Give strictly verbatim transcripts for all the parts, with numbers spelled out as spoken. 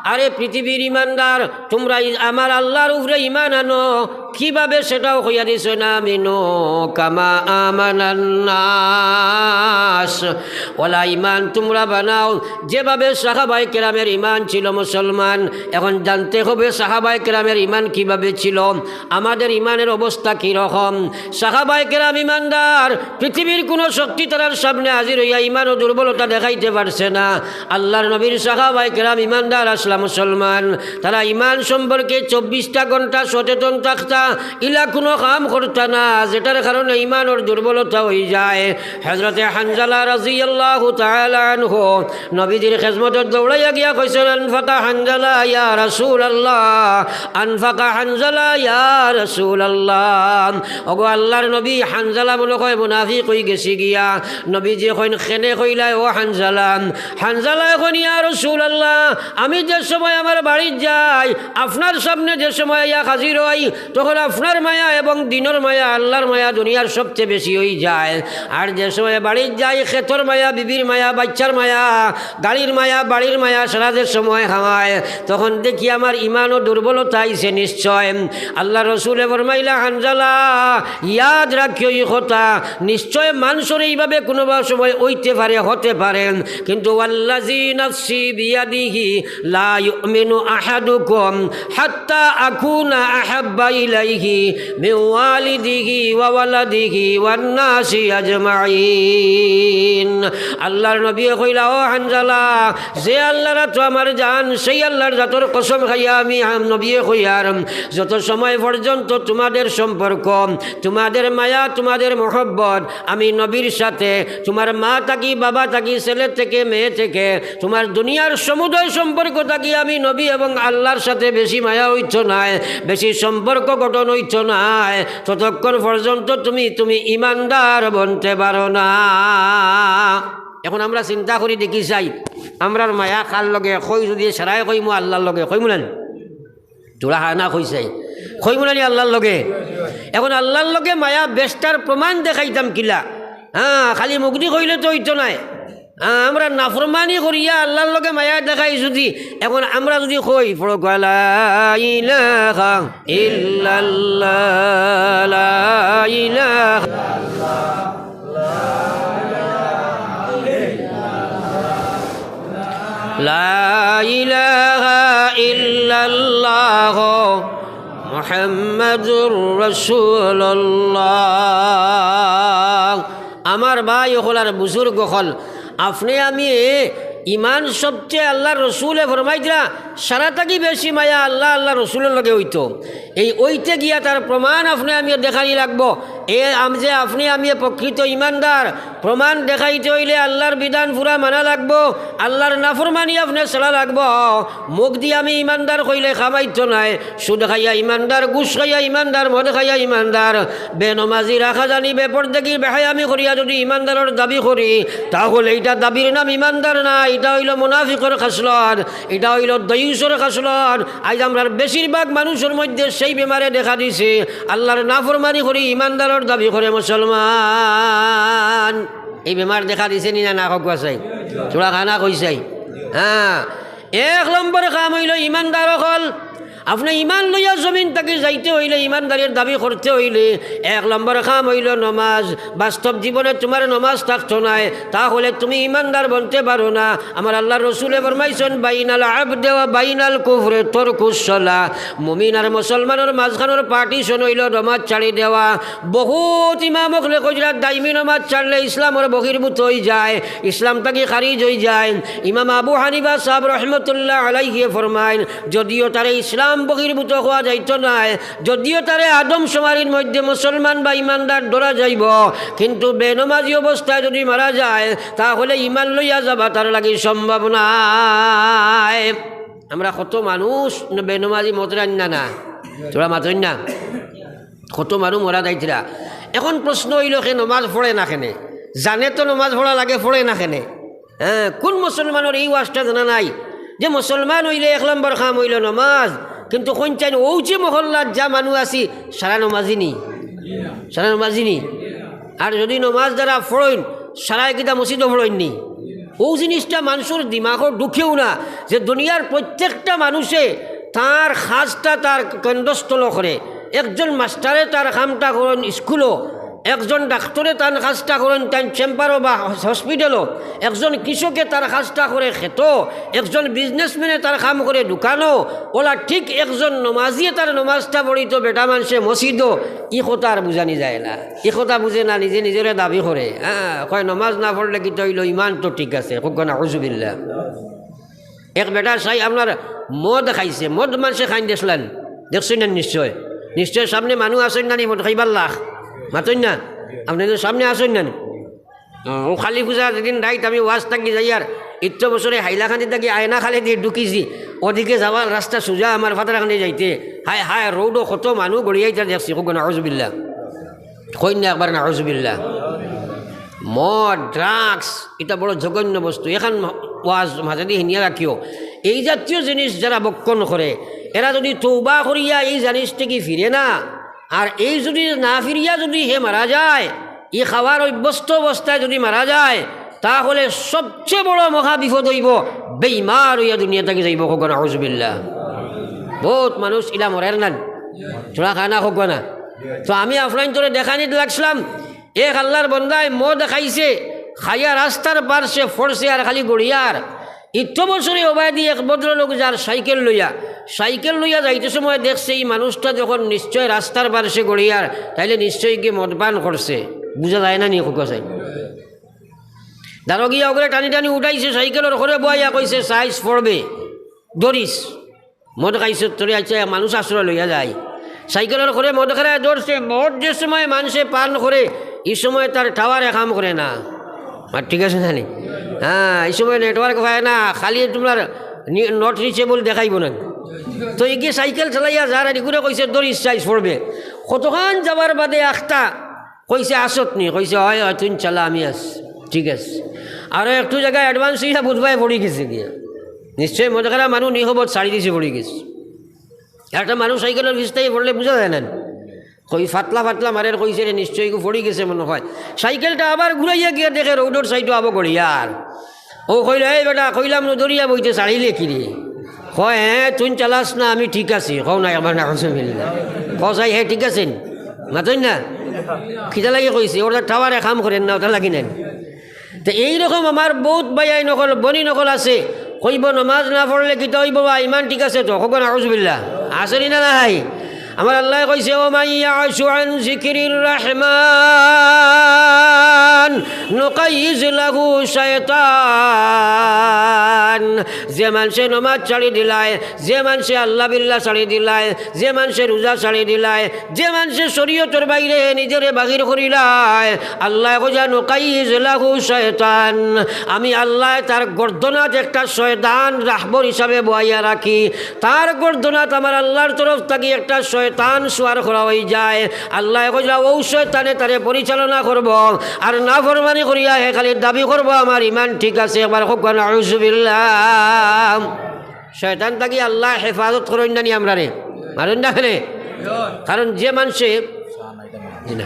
আরে পৃথিবীর ইমানদার, তুমরা ই-, আমার আল্লাহর উপরে ইমান আনো। কিভাবে? সেটাও কইয়া দিছইন, "আমিনু কামা আমানান নাস।" ওলা ইমান তুমরা বানাও, যেভাবে সাহাবায়ে কেরামের ইমান ছিল মুসলমান। এখন জানতে হবে সাহাবায়ে কেরামের ইমান কিভাবে ছিল, আমাদের ইমানের অবস্থা কি রকম। সাহাবায়ে কেরাম ইমানদার, পৃথিবীর কোনো শক্তি তারার সামনে হাজির হইয়া ইমান ও দুর্বলতা দেখাইতে পারছে না। আল্লাহর নবীর সাহাবায়ে কেরাম ইমানদার আছলা মুসলমান, তারা ইমান সম্পর্কে চব্বিশটা ঘন্টা সচেতন থাকতা, ইলা কোনো কাম করতা না, যেটার কারণে ইমানর দুর্বলতা হয়ে যায়। হযরতে হানজালা রাদিয়াল্লাহু তাআলা আনহু নবীজির খেজমতত দৌড়াইয়া গিয়া কইছইন, "আনফাকা হানজালা ইয়া রাসূলুল্লাহ, আনফাকা হানজালা ইয়া রাসূলুল্লাহ।" ওগো আল্লাহর নবী, হানজালা মনে কয় মুনাফিক হই গেছি গিয়া। নবীজি কইন, "কেনে কইলায় ও হানজালা?" হানজালায় কইন, "ইয়া রাসূলুল্লাহ, আমি যে সময় আমার বাড়িত যাই, আপনার সামনে যে সময় আইয়া হাজির হই, তখন আপনার মায়া এবং দ্বীনর মায়া, আল্লাহর মায়া দুনিয়ার সবচেয়ে বেশি হয়ে যায়। আর যে সময় বাড়িত যাই, খেতর মায়া, বিবির মায়া, বাচ্চার মায়া, গাড়ির মায়া, বাড়ির মায়া, সারা যে সময় হামায়, তখন দেখি আমার ইমানও দুর্বলতা আইছে নিশ্চয়।" আল্লাহর রসুলে ফরমাইলা, "হানজালা, ইয়াদ রাখিও ই কথা, নিশ্চয় মানুষর এইভাবে কোনো বা সময় অইতে পারে, হতে পারে, কিন্তু ওয়াল্লাযী নাফসী বিয়াদিহি লা ইউমিনু আহাদুকুম হাত্তা আকুনা আহাব্বা ইলাইহি মিন ওয়ালিদিহি ওয়া ওয়ালাদিহি ওয়ান নাসি আজমাইন।" আল্লাহর নবীয়ে কইলা, "ও হানজালা, যে আল্লাহর আতো আমার জান, সেই আল্লাহর জাতর কসম খাইয়া আমি হাম নবীয়ে কইয়ার, যত সময় পর্যন্ত তোমাদের সম্পর্ক, তোমাদের মায়া, তোমাদের মহব্বত আমি নবীর সাথে, তোমার মা থাকি, বাবা থাকি, ছেলে থেকে, মেয়ে থেকে, তোমার দুনিয়ার সমুদয় সম্পর্ক থাকি আমি নবী এবং আল্লাহর সাথে বেশি মায়া হইতো নায়, বেশি সম্পর্ক গঠন হইতো নায়, ততক্ষণ পর্যন্ত তুমি, তুমি ইমানদার বনতে পারো না।" এখন আমরা চিন্তা করি দেখি চাই, আমরার মায়া কার লগে? কই যদি সারাই কইমু আল্লাহর লগে, কইমু না নি? জোড়া হানা কই চাই, কইমু না নি আল্লাহর লগে? এখন আল্লাহর লগে মায়া বেশটার প্রমাণ দেখাইতাম কিলা? হ্যাঁ, খালি মুখদি কইলে তো হইতো নায়। হ্যাঁ, আমরা নাফরমানি করিয়া আল্লাহর লগে মায়া দেখাই যদি, এখন আমরা যদি কই, পড়ো, লা ইলাহা ইল্লাল্লাহ, লা ইলাহা লা ইলাহা ইল্লাল্লাহ মুহাম্মাদুর রাসূলুল্লাহ। আমার ভাই অকল আর বুজুর্গ অকল, আপনে আমি ইমান সবচেয়ে আল্লাহর রসুলে ফরমাইতরা, সারা থাকি বেশি মায়া আল্লাহ, আল্লাহর রসুলর লগে হইতো। এই হইতে গিয়া তার প্রমাণ আপনে আমি দেখানি লাগবো। এ আম-, যে আপনে আমি প্রকৃত ইমানদার, প্রমাণ দেখাইতে হইলে আল্লাহর বিধান পুরা মানা লাগবো, আল্লাহর নাফরমানি আপনে ছাড়া লাগবো। মুখদি আমি ইমানদার কইলে কাম অইতো নায়। সুদ খাইয়া ইমানদার, ঘুষ খাইয়া ইমানদার, মদ খাইয়া ইমানদার, বেনমাজি, রাখাজানি, বেপরদেগি, বেহায়ামি করিয়া যদি ইমানদারর দাবি করি, তাহলে ইটা দাবির নাম ইমানদার না, ইটা অইলো মুনাফিকর খাসলত, ইটা অইলো দয়ুসর খাসলত। আইজ আমরার বেশিরভাগ মানুষর মধ্যে সেই বেমারে দেখা দিছে, আল্লাহর নাফরমানি করি ইমানদারর দাবি করে মুসলমান। এই বেমার দেখা দিছে নি না, না কউক্কা চাই? জোড়া হানা কই চাই? হ্যাঁ, এক নম্বর কাম অইলো ইমানদার অকল, আপনে ইমান লইয়া জমিন থাকি যাইতে অইলে, ইমানদারির দাবি করতে অইলে, এক নম্বর কাম অইলো নমাজ। বাস্তব জীবনে তুমার নমাজ থাকতো নায়, তাহলে তুমি ইমানদার বনতে পারো না। আমার আল্লাহর রসুলে ফরমাইছইন, "বাইনাল আবদে ওয়া বাইনাল কুফরে তরকুস সালাহ।" মুমিন আর মুসলমানর মাঝখানর partition অইলো নমাজ ছাড়ি দেওয়া। বহুত ইমাম অকলে কইরা দাইমি নমাজ ছাড়লে ইসলামর বহির্ভূত অই যায়, ইসলাম থাকি খারিজ অই যায়। ইমাম আবু হানিফা সাহেব রহমতুল্লাহ আলাইহি ফরমাইন, যদিও তারে ইসলাম বহির্ভূত কওয়া যাইতো নায়, যদিও তারে আদম শুমারির মধ্যে মুসলমান বা ইমানদার ধরা যাইবো, কিন্তু বেনমাজি অবস্থায় যদি মারা যায়, তাহলে ইমান লইয়া যাবা তার লাগি সম্ভব নায়। আমরা কত মানুষ ন-, বেনমাজি মতরান না, না, তোরা মাতইন না, কত মানুষ মরা যাইতরা। এখন প্রশ্ন অইলো, হে নমাজ পড়ে না কেনে? জানে তো নমাজ পড়া লাগে, পড়ে না কেনে? হ্যাঁ, কোন মুসলমানর এই ওয়াজটা জানা নাই যে মুসলমান অইলে এক নম্বর কাম অইলো নমাজ, কিন্তু কোন চাইন অউ যে মহল্লাত যা মানুষ আছি সারা নমাজি নি, সারা নমাজি নি। আর যদি নমাজ যারা পড়ইন, সারায় কিতা মসজিদও পড়ইন নি? অউ জিনিসটা মানষর দিমাগো ঢুকেও না যে দুনিয়ার প্রত্যেকটা মানুষে তার কাজটা তার কেন্দ্রস্থল করে। একজন মাস্টারে তার কামটা করেন স্কুলো, একজন ডাক্তরে তার কাজটা করেন তার চেম্বারো বা হসপিটালো, একজন কৃষকে তার কাজটা করে খেতো, একজন বিজনেসম্যানে তার কাম করে দোকানো। অলা ঠিক একজন নমাজিয়ে তার নমাজটা পড়িতো বেটা মানষে মসজিদো। ই কথা আর বুঝানি যায় না, ই কথা বুঝে না, নিজে নিজরে দাবি করে। হ্যাঁ, কয় নমাজ না পড়লে কিতা অইলো, ইমান তো ঠিক আছে। কউক্কা নাউজুবিল্লাহ। এক বেটা চাই আপনার মদ খাইছে, মদ মানষে খাইন দেখছইন না? দেখছইন না নিশ্চয়? নিশ্চয় সামনে মানুষ আছইন না নি মদ খাইবার লাখ? মাতইন না? আপনাইনতর সামনে আছইন না নি? অ, অউ কালী পূজা যেদিন রাইত আমি ওয়াজ থাকি যাইয়ার, ইত্য বছরে হাইলাকান্দি থাকি আয়না খালেদি ঢুকিছি, ওদিকে যাওয়ার রাস্তা সুজা আমার ফাতারকান্দি যাইতে। হায় হায়, রোডো কত মানুষ গড়িয়া যাইতা দেখছি, কউক্কা নাউজুবিল্লাহ। কইন না একবার নাউজুবিল্লাহ। মদ, ড্রাগস, ইটা বড় জঘন্য বস্তু। এখান ওয়াজ মাঝেদি হিনিয়া রাখিও। এই জাতীয় জিনিস যারা ভক্ষণ করে, এরা যদি তওবা করিয়া এই জিনিস থাকি ফিরে না, আর এই যদি না ফিরিয়া যদি হে মারা যায়, ই খাওয়ার অভ্যস্ত অবস্থায় যদি মারা যায়, তাহলে সবচেয়ে বড় মহা বিপদ অইবো, বেইমান অইয়া দুনিয়া থাকি যাইবো। কউক্কা নাউজুবিল্লাহ। বউত মানুষ ইলা মরের না নি? থুড়া খানা কউক্কা না। তো আমি আপনাইনতরে দেখানিত লাগছিলাম, এক আল্লার বন্দায় মদ খাইছে, খাইয়া রাস্তার পার্শ্বে পড়ছে আর খালি গড়িয়ার। ইত্য বছরে ওবায়দি এক ভদ্রলোক যার সাইকেল লইয়া, সাইকেল লইয়া যাইতে সময় দেখছে ই মানুষটা যখন নিশ্চয় রাস্তার পার্শ্বে গড়িয়ার, তাইলে নিশ্চয় গিয়া মদপান করছে। বুঝা যায় না নি, কউক্কা চাই? দারোগিয়া ওগুরে টানি টানি উঠাইছে, সাইকেলর ঘরে বওয়াইয়া কইছে, "সাইজ পড়বে, ধরিস।" মদ খাইছে তোরে, আচ্ছা, এক মানুষ আশ্রয় লইয়া যায়। সাইকেলর ঘরে মদ খারায় ধরছে, মদ যে সময় মানষে পান করে, ই সময় তার টাওয়ারে কাম করে না। আর ঠিক আছে না নি? হ্যাঁ, ই সময় নেটওয়ার্ক পায় না, খালি তুমরার নি-, not reachable দেখাইবো না। তো ইগিয়ে সাইকেল চালাইয়া যার আর ইগুরে কইছে, "ধরিস, সাইজ পড়বে।" কতখান যাওয়ার বাদে আখতা কইছে, "আসত নি?" কইছে, "অয়, অয়, তুইন চালা, আমি আছি।" ঠিক আছে। আরো একটু জাগা অ্যাডভান্স অইয়া বুধবায় পড়ি গেছে গিয়া। নিশ্চয় মদ খারা মানুষ নি হবত ছাড়ি দিছে, পড়ি গেছে। একটা মানুষ সাইকেলর পিছ থাকি পড়লে বুঝা যায় না নি? কই ফাতলা ফাতলা মারের কইছে রে, নিশ্চয় ইগু পড়ি গেছে মনে হয়। সাইকেলটা আবার ঘুরাইয়া গিয়া দেখে রোডর সাইডো আবো গড়িয়ার। ও কইল, "এই বেটা, কইলাম নু ধরিয়া বইতে, ছাড়িলে কি রে?" কয়, "হ্যাঁ, তুই চালাস না, আমি ঠিক আছি।" কও না একবার নাউজুবিল্লাহ। কও চাই, "হে ঠিক আছেন?" মাতইন না? কিতা লাগি কইছে? ওটা টাওয়ারে কাম করের না, ওটা লাগি নাই। তো এইরকম আমার বউত ভাইয়াইন অকল, বইনাইন অকল আছে, কইবো নমাজ না পড়লে কিতা অইবো বা, ইমান ঠিক আছে তো? কও নাউজুবিল্লাহ। আছে নি না নাই? আমার আল্লায় কইছে, "ওমান ইয়াশু আন যিকরির রাহমান নুকাইয়িজ লাহু শাইতান।" যে মানষে নমাজ ছাড়ি দিলায়, যে মানষে আল্লাহ বিল্লাহ ছাড়ি দিলায়, যে মানষে রোজা ছাড়ি দিলায়, যে মানষে শরীয়তর বাইরে নিজরে বাহির করিলায়, আল্লায় কইছে, "নুকাইয়িজ লাহু শাইতান।" আমি আল্লায় তার গর্দনাত একটা শয়তান রাহবর হিসাবে বওয়াইয়া রাখি। তার গর্দনাত আমার আল্লাহর তরফ থাকি একটা শয়তান সওয়ার করা অইযায়। আল্লায় কইলা, "অউ শয়তানে তারে পরিচালনা করবো, আর নাফরমানি করিয়া হে খালি দাবি করবো, 'আমার ইমান ঠিক আছে।'" একবার কও না, নাউজুবিল্লাহ। শয়তান থাকি আল্লায় হেফাজত করইন না নি আমরারে? মাতইন না কেনে? কারণ যে মানষে, জি না,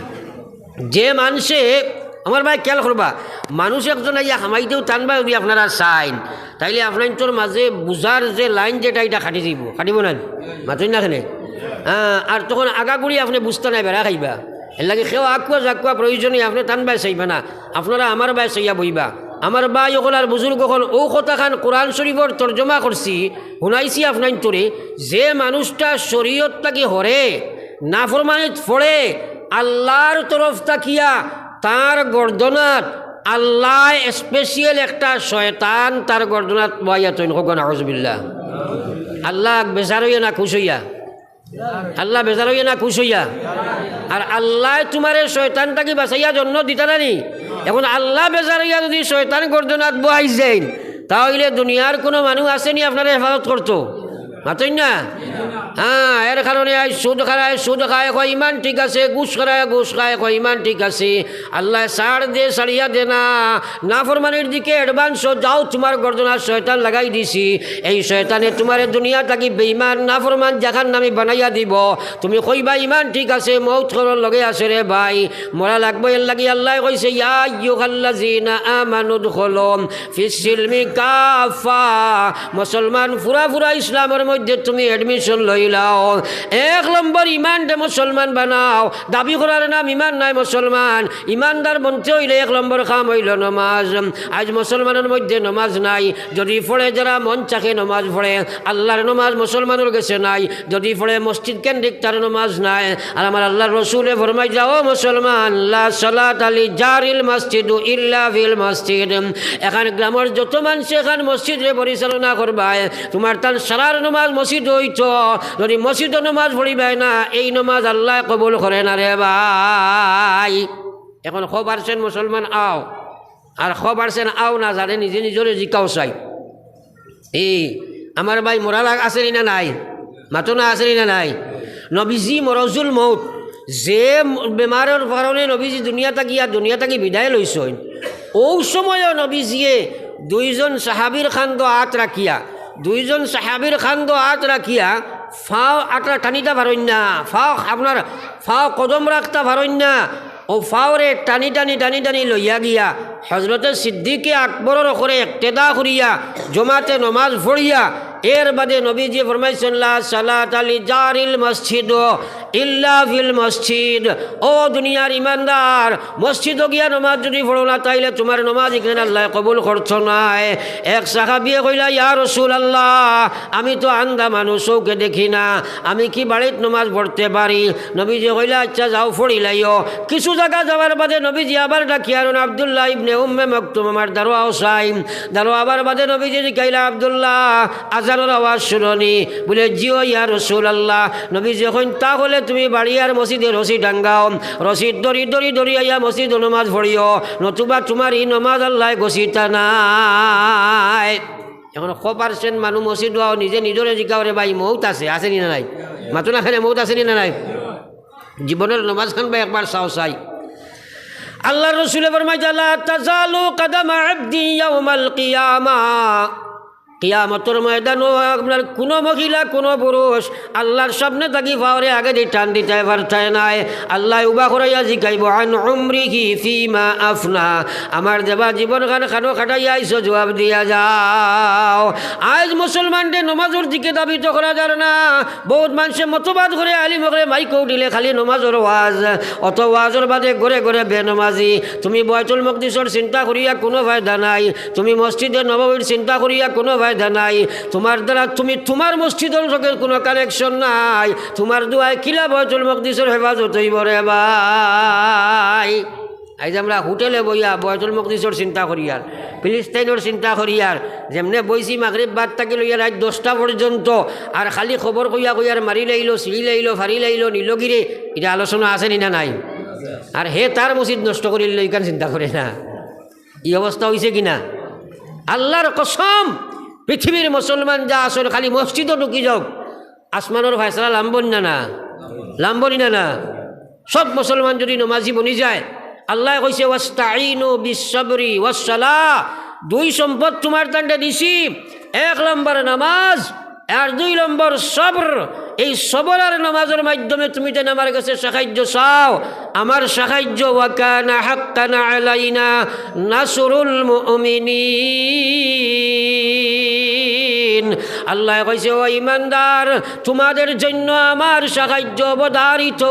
যে মানষে, আমার ভাই খেয়াল করবা, মানুষ একজন আইয়া হামাই দেও তান ভাই যদি আপনারা চাইন, তাইলে আপনাইনতর মাঝে বুঝার যে লাইন যেটা, এটা কাটি যাইবো, কাটিবো না? মাতইন না কেনে? হ্যাঁ, আর তখন আগাগুড়ি আপনে বুঝতা নায়, বেড়া খাইবা। এর লাগি কেউ আকুয়া জাকুয়া প্রয়োজনে আপনে তান ভাই চাইবা না, আপনারা আমার ভাই চাইয়া বইবা। আমার ভাই অকল আর বুজুর্গ অকল, অউ কথাখান কোরআন শরীফর তর্জমা করছি, হুনাইছি আপনাইনতরে, যে মানুষটা শরীয়ত থাকি হরে, নাফরমানিত পড়ে, আল্লাহর তরফ থাকিয়া তার গর্দনাত আল্লায় special একটা শয়তান তার গর্দনাত বওয়াইয়া থইন। কও না, নাউজুবিল্লাহ। আল্লাহ বেজার অইয়া না খুশ অইয়া? আল্লাহ বেজার অইয়া না খুশ অইয়া? আর আল্লায় তুমারে শয়তান থাকি বাঁচাইয়া জন্নত দিতা না নি? এখন আল্লাহ বেজার অইয়া যদি শয়তান গর্দনাত বওয়াই যাইন, তা অইলে দুনিয়ার কুনু মানুষ আছে নি আপনারে হেফাজত করতো? মাতইন না? হ্যাঁ, এর কারণে আইজ সুদ খারায়, সুদ খায়, কয় ইমান ঠিক আছে, ঘুষ খারায়, ঘুষ খায়, কয় ইমান ঠিক আছে। আল্লায় ছাড় দে, ছাড়িয়া দে না। নাফরমানির দিকে advance যাও, তুমার গর্দনা শয়তান লাগাই দিছি। এই শয়তানে তুমারে দুনিয়া থাকি বেইমান, নাফরমান, জাহান্নামী বানাইয়া দিব। তুমি কইবা ইমান ঠিক আছে, মউত খবরর লগে আছে রে ভাই, মরা লাগবো। এর লাগি আল্লায় কইছে, ইয়া আইয়ুহাল্লাযীনা আমানু উদখুলু ফিস সিলমি কাফা। মুসলমান, পুরা পুরা ইসলামর মধ্যে তুমি admission লইলাও। এক নম্বর ইমানরে মুসলমান বানাও। দাবি করার নাম ইমান নায় মুসলমান। ইমানদার বনতে অইলে এক নম্বর কাম অইলো নমাজ। আইজ মুসলমানর মধ্যে নমাজ নাই। যদি পড়ে যারা মন চাহে নমাজ পড়ে, আল্লার নমাজ মুসলমানর গেছে নাই। যদি পড়ে মসজিদ কেন্দ্রিক তার নমাজ নাই। আর আমার আল্লার রসুলে ফরমাইলা, ও মুসলমান, লা সালাতা লি জারিল মসজিদু ইল্লা ফিল মসজিদ। এখান গ্রামর যত মানষে এখান মসজিদরে পরিচালনা করবায়, তুমার তান সারার নমাজ মসজিদো অইতো। যদি মসজিদো নমাজ পড়িবায় না, এই নমাজ আল্লায় কবুল করে না রে ভাই। এখন খ percent মুসলমান আও, আর খ percent আও না, যারে নিজে নিজরে জিকাও চাই। এই আমার ভাই মরা লাগ আছে নি না নাই? মাতো না, আছে নি না নাই? নবীজি মরজুল মউত, যে বেমারর কারণে নবীজি দুনিয়া থাকিয়া, দুনিয়া থাকি বিদায় লইছইন, অউ সময়ও নবীজিয়ে দুইজন সাহাবীর কান্দো আত রাখিয়া, দুইজন সাহাবীর কান্দো আত রাখিয়া ফাও আটরা টানিতা পারইন না, ফাও আপনার ফাও কদম রাখতা পারইন না, অউ ফাওরে টানি টানি টানি টানি লইয়া গিয়া হজরতে সিদ্দিকে আকবরর অকরে একতেদা করিয়া জমাতে নমাজ পড়িয়া এর বাদে নবীজি ফরমাইছইন, লা সালাতা লি জারিল মসজিদ ইল্লা ফিল মসজিদ। ও দুনিয়ার ইমানদার, মসজিদো গিয়া নমাজ যদি পড়ো না, তাইলে তুমার নমাজ ইখান আল্লায় কবুল করতো নায়। এক সাহাবিয়ে কইলা, ইয়া রাসূলুল্লাহ, আমি তো আন্ধা মানুষ, চউখে দেখি না, আমি কি বাড়িত নমাজ পড়তে পারি? নবীজি কইলা, আচ্ছা, যাও, পড়িলাইও। কিছু জাগা যাওয়ার বাদে নবীজি আবার ডাকিয়া আনইন, আব্দুল্লাহ ইবনে উম্মে মকতুম, আমার দারোয়াও চাই। দারোয়া আবার বাদে নবীজিরে জিকাইলা, আব্দুল্লাহ, আজানর আওয়াজ হুনো নি? বুলে, জি অয় ইয়া রাসূলুল্লাহ। নবীজি কইন, তাহলে তুমি বাড়ি আর মসজিদে রশি টাঙ্গাও। রশি দড়ি দড়ি দড়ি আইয়া মসজিদো নমাজ পড়িও, নতুবা তুমার ই নমাজ আল্লায় গছিতা নায়। এখন খ percent মানুষ মসজিদো আও, নিজে নিজরে জিকাও রে ভাই, মউত আছে, আছে নি না নাই? মাতো না কেনে, মউত আছে নি না নাই? জীবনর নমাজ খান ভাই একবার চাও চাই। আল্লার রসুলে ফরমাইতা, লা তাজালু কাদামা আবদি ইয়াউমাল কিয়ামা। কিয়ামতর ময়দানো আপনার কুনু মহিলা, কুনু পুরুষ আল্লার সামনে থাকি ফাওরে আগেদি টান দিতায় পারতায় নায়। আল্লায় উবা করাইয়া জিকাইবো, আন উমরিহি ফিমা আফনা, আমার দেবা জীবন খান খানো কাটাইয়া আইছো, জুয়াব দিয়া যাও। আইজ মুসলমানরে নমাজর দিকে ধাবিত করা যার না। বউত মানষে মতবাদ করে, আলিম অকলে মাইকো উঠিলে খালি নমাজর ওয়াজ, অত ওয়াজর বাদে ঘরে ঘরে বেনমাজি। তুমি বায়তুল মকদিসর চিন্তা করিয়া কুনু ফায়দা নাই, তুমি মসজিদে নববীর চিন্তা করিয়া কুনু ফায়দা নাই। তুমার দ্বারা তুমি তুমার মসজিদর লগে কুনু connection নাই। তুমার দোয়ায় কিলা বায়তুল মকদিসর হেফাজত অইবো রে ভাই? আইজ আমরা হোটেলে বইয়া বায়তুল মকদিসর চিন্তা করিয়ার, ফিলিস্তাইনর চিন্তা করিয়ার, যেমনে বইছি মাগরিব বাদ থাকি লইয়া রাইত দশটা পর্যন্ত, আর খালি খবর কইয়া কইয়ার মারিলাইলো, ছিড়িলাইলো, ফাড়িলাইলো, নিলগিরে, ইটা আলোচনা আছে নি না নাই? আর হে তার মসজিদ নষ্ট করিল, ইখান চিন্তা করে না। ই অবস্থা অইছে কি না? আল্লার কসম, পৃথিবীর মুসলমান যা আছইন খালি মসজিদো ঢুকি যাউক, আসমানর ফয়সালা লামবো নি না না? লামবো নি না না? সব মুসলমান যদি নমাজি বনি যায়, আল্লায় কইছে, "ওয়াস্তাইনু বিস সাবরি ওয়াস সালাহ।" দুই সম্পদ তুমার তানরে দিছি, এক নম্বর নমাজ, আর দুই নম্বর সবর। এই সবর আর নমাজর মাধ্যমে তুমি তাইন আমার গেছে সাহায্য চাও, আমার সাহায্য, ওয়া কানা হাক্কান আলাইনা নাসরুল মুমিনিন। আল্লায় কইছে, ও ইমানদার, তুমাদের জন্য আমার সাহায্য অবধারিত।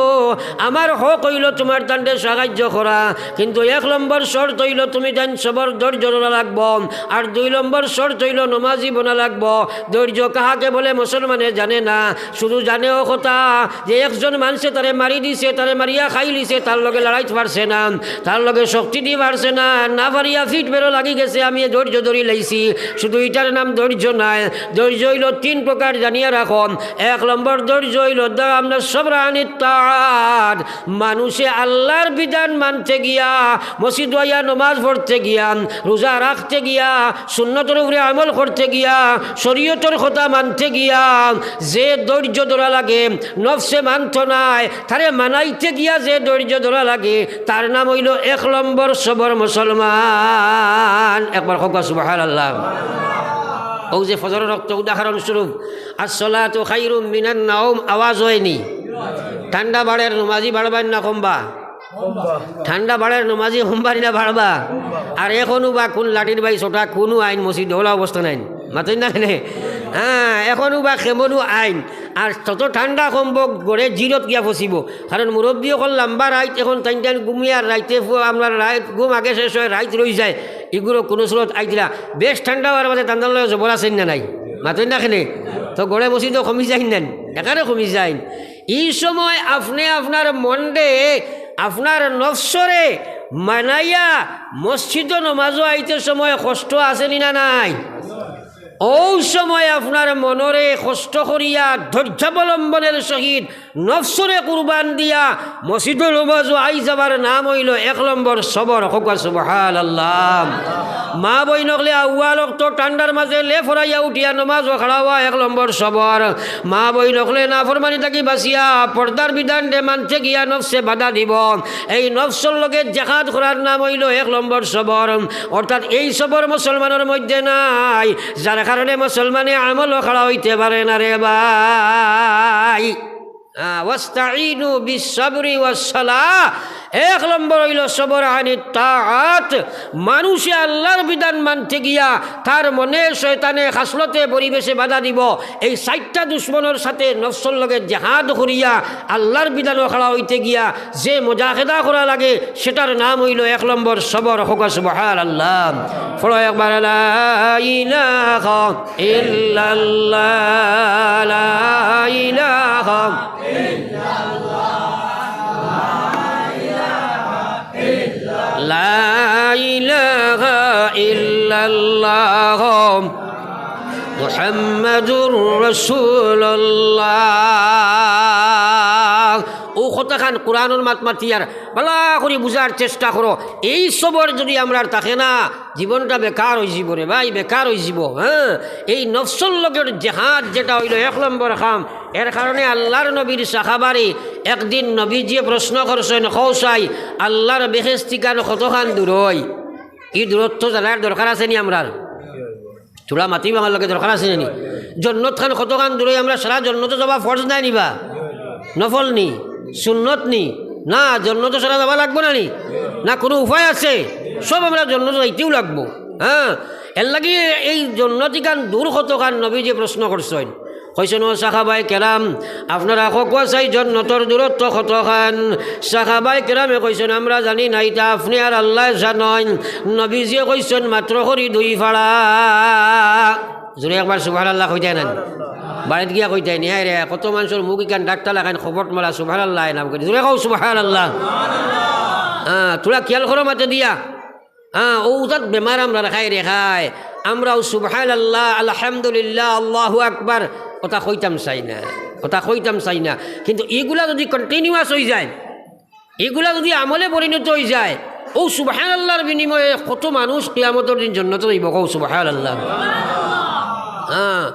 আমার হক অইলো তুমার তানরে সাহায্য করা, কিন্তু এক নম্বর শর্ত অইলো তুমি তাইন সবর ধৈর্য ধরা লাগবো, আর দুই নম্বর শর্ত অইলো নমাজি বনা লাগবো। ধৈর্য কাহাকে বলে মুসলমানে জানে না। শুধু জানে অউ কথা যে একজন মানষে তারে মারি দিছে, তারে মারিয়া খাইলিছে, তার লগে লড়াইত পারছে না, তার লগে শক্তি দি পারছে না, না পারিয়া ফিট বেরো লাগি গেছে, আমি এ ধৈর্য ধরি লাইছি। শুধু ইটার নাম ধৈর্য নায়। ধৈর্য অইলো তিন প্রকার, জানিয়া রাখো। এক নম্বর ধৈর্য অইলো দাম না সবর আনিত তাআত, মানুষে আল্লাহর বিধান মানতে গিয়া, মসজিদো আইয়া নমাজ পড়তে গিয়া, রোজা রাখতে গিয়া, সুন্নতর উপরে আমল করতে গিয়া, শরীয়তর কথা মানতে গিয়া যে ধৈর্য ধরা লাগে, নফসে মানতো নায়, তারে মানাইতে গিয়া যে ধৈর্য ধরা লাগে, তার নাম অইলো এক নম্বর সবর মুসলমান। একবার কউক্কা সুবহানাল্লাহ। অউ যে ফজরর ওয়াক্ত উদাহরণস্বরূপ, "আসসালাতু খায়রুম মিনান নাওম" আওয়াজ অয়নি? ঠান্ডা বাড়ের, নমাজি বাড়বা না কমবা? ঠান্ডা বাড়ের, নমাজি কমবা না বাড়বা? আর এখনও বা কুন লাঠির বাই ছোটা কুনু আইন মসজিদ অলা অবস্থা নাইন, মাতইন না কেনে? হ্যাঁ, এখনও বা কেমনও আইন। আর তত ঠান্ডা কমবো, ঘরে জিরত গিয়া ফসিবো। কারণ মুরব্বি অকল লাম্বা রাইত, এখন তাইন তাইন ঘুমিয়ার, রাইতে ফু-, আমরার রাইত ঘুম আগে শেষ অয়, রাইত রই যায়। ইগুলো কুনু সুরত আইতরা। বেশ ঠান্ডা অওয়ার বাদে তান্দার লগে জবর আছেন না নাই? মাতইন না কেনে? তো ঘরে মসজিদো কমি যাইন না, একারে কমি যাইন। ই সময় আপনে আপনার মনরে, আপনার নফসরে মানাইয়া মসজিদো নমাজো আইতে সময় কষ্ট আছেনি না নাই? অউ সময় আপনার মনরে কষ্ট করিয়া ধৈর্যাবলম্বনের সহিত নফসরে কুরবান দিয়া মসজিদো নমাজো আই যাবার নাম অইলো এক নম্বর সবর। কউক্কা সুবহানাল্লাহ। মা বইন অকলে আউয়াল ওয়াক্ত ঠান্ডার মাঝে লেফরাইয়া উঠিয়া নমাজো খাড়া অওয়া এক নম্বর সবর। মা বইন অকলে নাফরমানি থাকি বাঁচিয়া পর্দার বিধানরে মানতে গিয়া নফসে বাধা দিবো, এই নফসর লগে জেহাদ করার নাম অইলো এক নম্বর সবর। অর্থাৎ এই সবর মুসলমানর মধ্যে নাই, যার কারণে মুসলমানে আমলও খাড়া অইতে পারে না রে ভাই। আহ, "ওয়াস্তাইনু বিসসাবরি ওয়াসসালাহ।" এক নম্বর অইলো সবর আনিত তাআত। মানুষে আল্লাহর বিধান মানতে গিয়া তার মনে, শয়তানে, খাসলতে, পরিবেশে বাধা দিবো। এই চাইরটা দুশমনর সাথে নফসর লগে জেহাদ করিয়া আল্লাহর বিধানো খাড়া অইতে গিয়া যে মুজাহেদা করা লাগে, সেটার নাম অইলো এক নম্বর সবর। কউক্কা সুবহানাল্লাহ। পড়ো একবার, লা ইলাহা ইল্লাল্লাহ, লা ইলাহা, লা ইলাহা ইল্লাল্লাহ, মুহাম্মাদুর রাসূলুল্লাহ। অউ কথাখান কোরআনর মাত মাতিয়ার ভালা করি বুঝার চেষ্টা করো। এই সবর যদি আমরার থাকে না, জীবনটা বেকার অইযিবো রে ভাই, বেকার অইযিবো। হ্যাঁ, এই নফসর লগের জেহাদ যেটা অইলো এক নম্বর কাম, এর কারণে আল্লাহর নবীর সাহাবারে একদিন নবীজিয়ে প্রশ্ন করছইন, "কও চাই, আল্লাহর বেহেস্তিখান কতখান দূরই?" ই দূরত্ব জানার দরকার আছেনি আমরার? থুড়া মাতিবা আমার লগে, দরকার আছেনি? জন্নতখান কতখান দূরই, আমরা সারা জন্নতো যাওয়া ফরজ নায় নি বা? নফল নি? সুন্নত নি? না, জন্নতো সারা যাওয়া লাগবো না নি? না, কুনু উপায় আছে? সব আমরা জন্নতো যাইতেউ লাগবো। হ্যাঁ, এরলাগি এই জন্নতিখান দূর কতখান নবীজিয়ে প্রশ্ন করছইন। কইছইন, "ও সাহাবায়ে কেরাম, আপনারা কউক্কা চাই জন্নতর দূরত্ব কতখান?" সাহাবায়ে কেরামে কইছইন, "আমরা জানি না, ইটা আপনে আর আল্লায় জানইন।" নবীজিয়ে কইছইন, "মাত্র করি দুই ফাড়া।" জোরে একবার সুবহানাল্লাহ কইতায় না? বাড়িত গিয়া কইতায় নি, "হায় রে, কত মানষর মুখ ইখান ডাক্তার লাখান খবট মারা, সুবহানাল্লাহ নাম করি।" জোরে কও সুবহানাল্লাহ। হ্যাঁ, থুড়া খিয়াল করো মাতে দিয়া। হ্যাঁ, অউ জাত বেমার আমরার খায় রে খায়। আমরাও সুবহানাল্লাহ, আলহামদুলিল্লাহ, আল্লাহু আকবার, অতা কইতাম চাই না, অতা কইতাম চাই না। কিন্তু ইগুলা যদি continuous অইযায়, ইগুলা যদি আমলে পরিণত অইযায়, অউ সুবহানাল্লাহর বিনিময়ে কত মানুষ কিয়ামতর দিন জন্নতো যাইবো, কও সুবহানাল্লাহ। হ্যাঁ,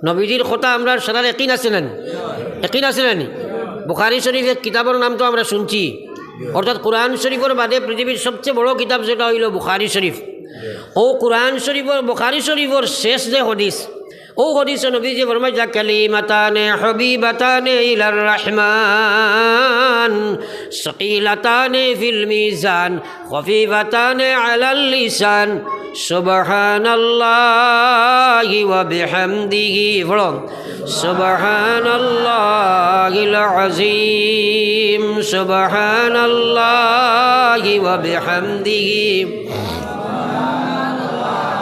নবীজির কথা আমরার সারার একিন আছে না নি? একিন আছে না নি? বুখারী শরীফ এক কিতাবর নাম তো আমরা শুনছি, অর্থাৎ কোরআন শরীফর বাদে পৃথিবীর সবচেয়ে বড় কিতাব যেটা অইলো বুখারী শরীফ। অউ কোরআন শরীফর, বুখারী শরীফর শেষ যে হাদিস, অউ হাদিসো নবীজিয়ে ফরমাইলা, "কালিমাতানে হাবিবাতানে ইলার রহমান, সাকিলাতানে ফিল মিজান, খফিফাতানে আলাল লিসান, সুবহানাল্লাহি ওয়া বিহামদিহি।" পড়ো, "সুবহানাল্লাহিল আযীম, সুবহানাল্লাহি ওয়া বিহামদিহি,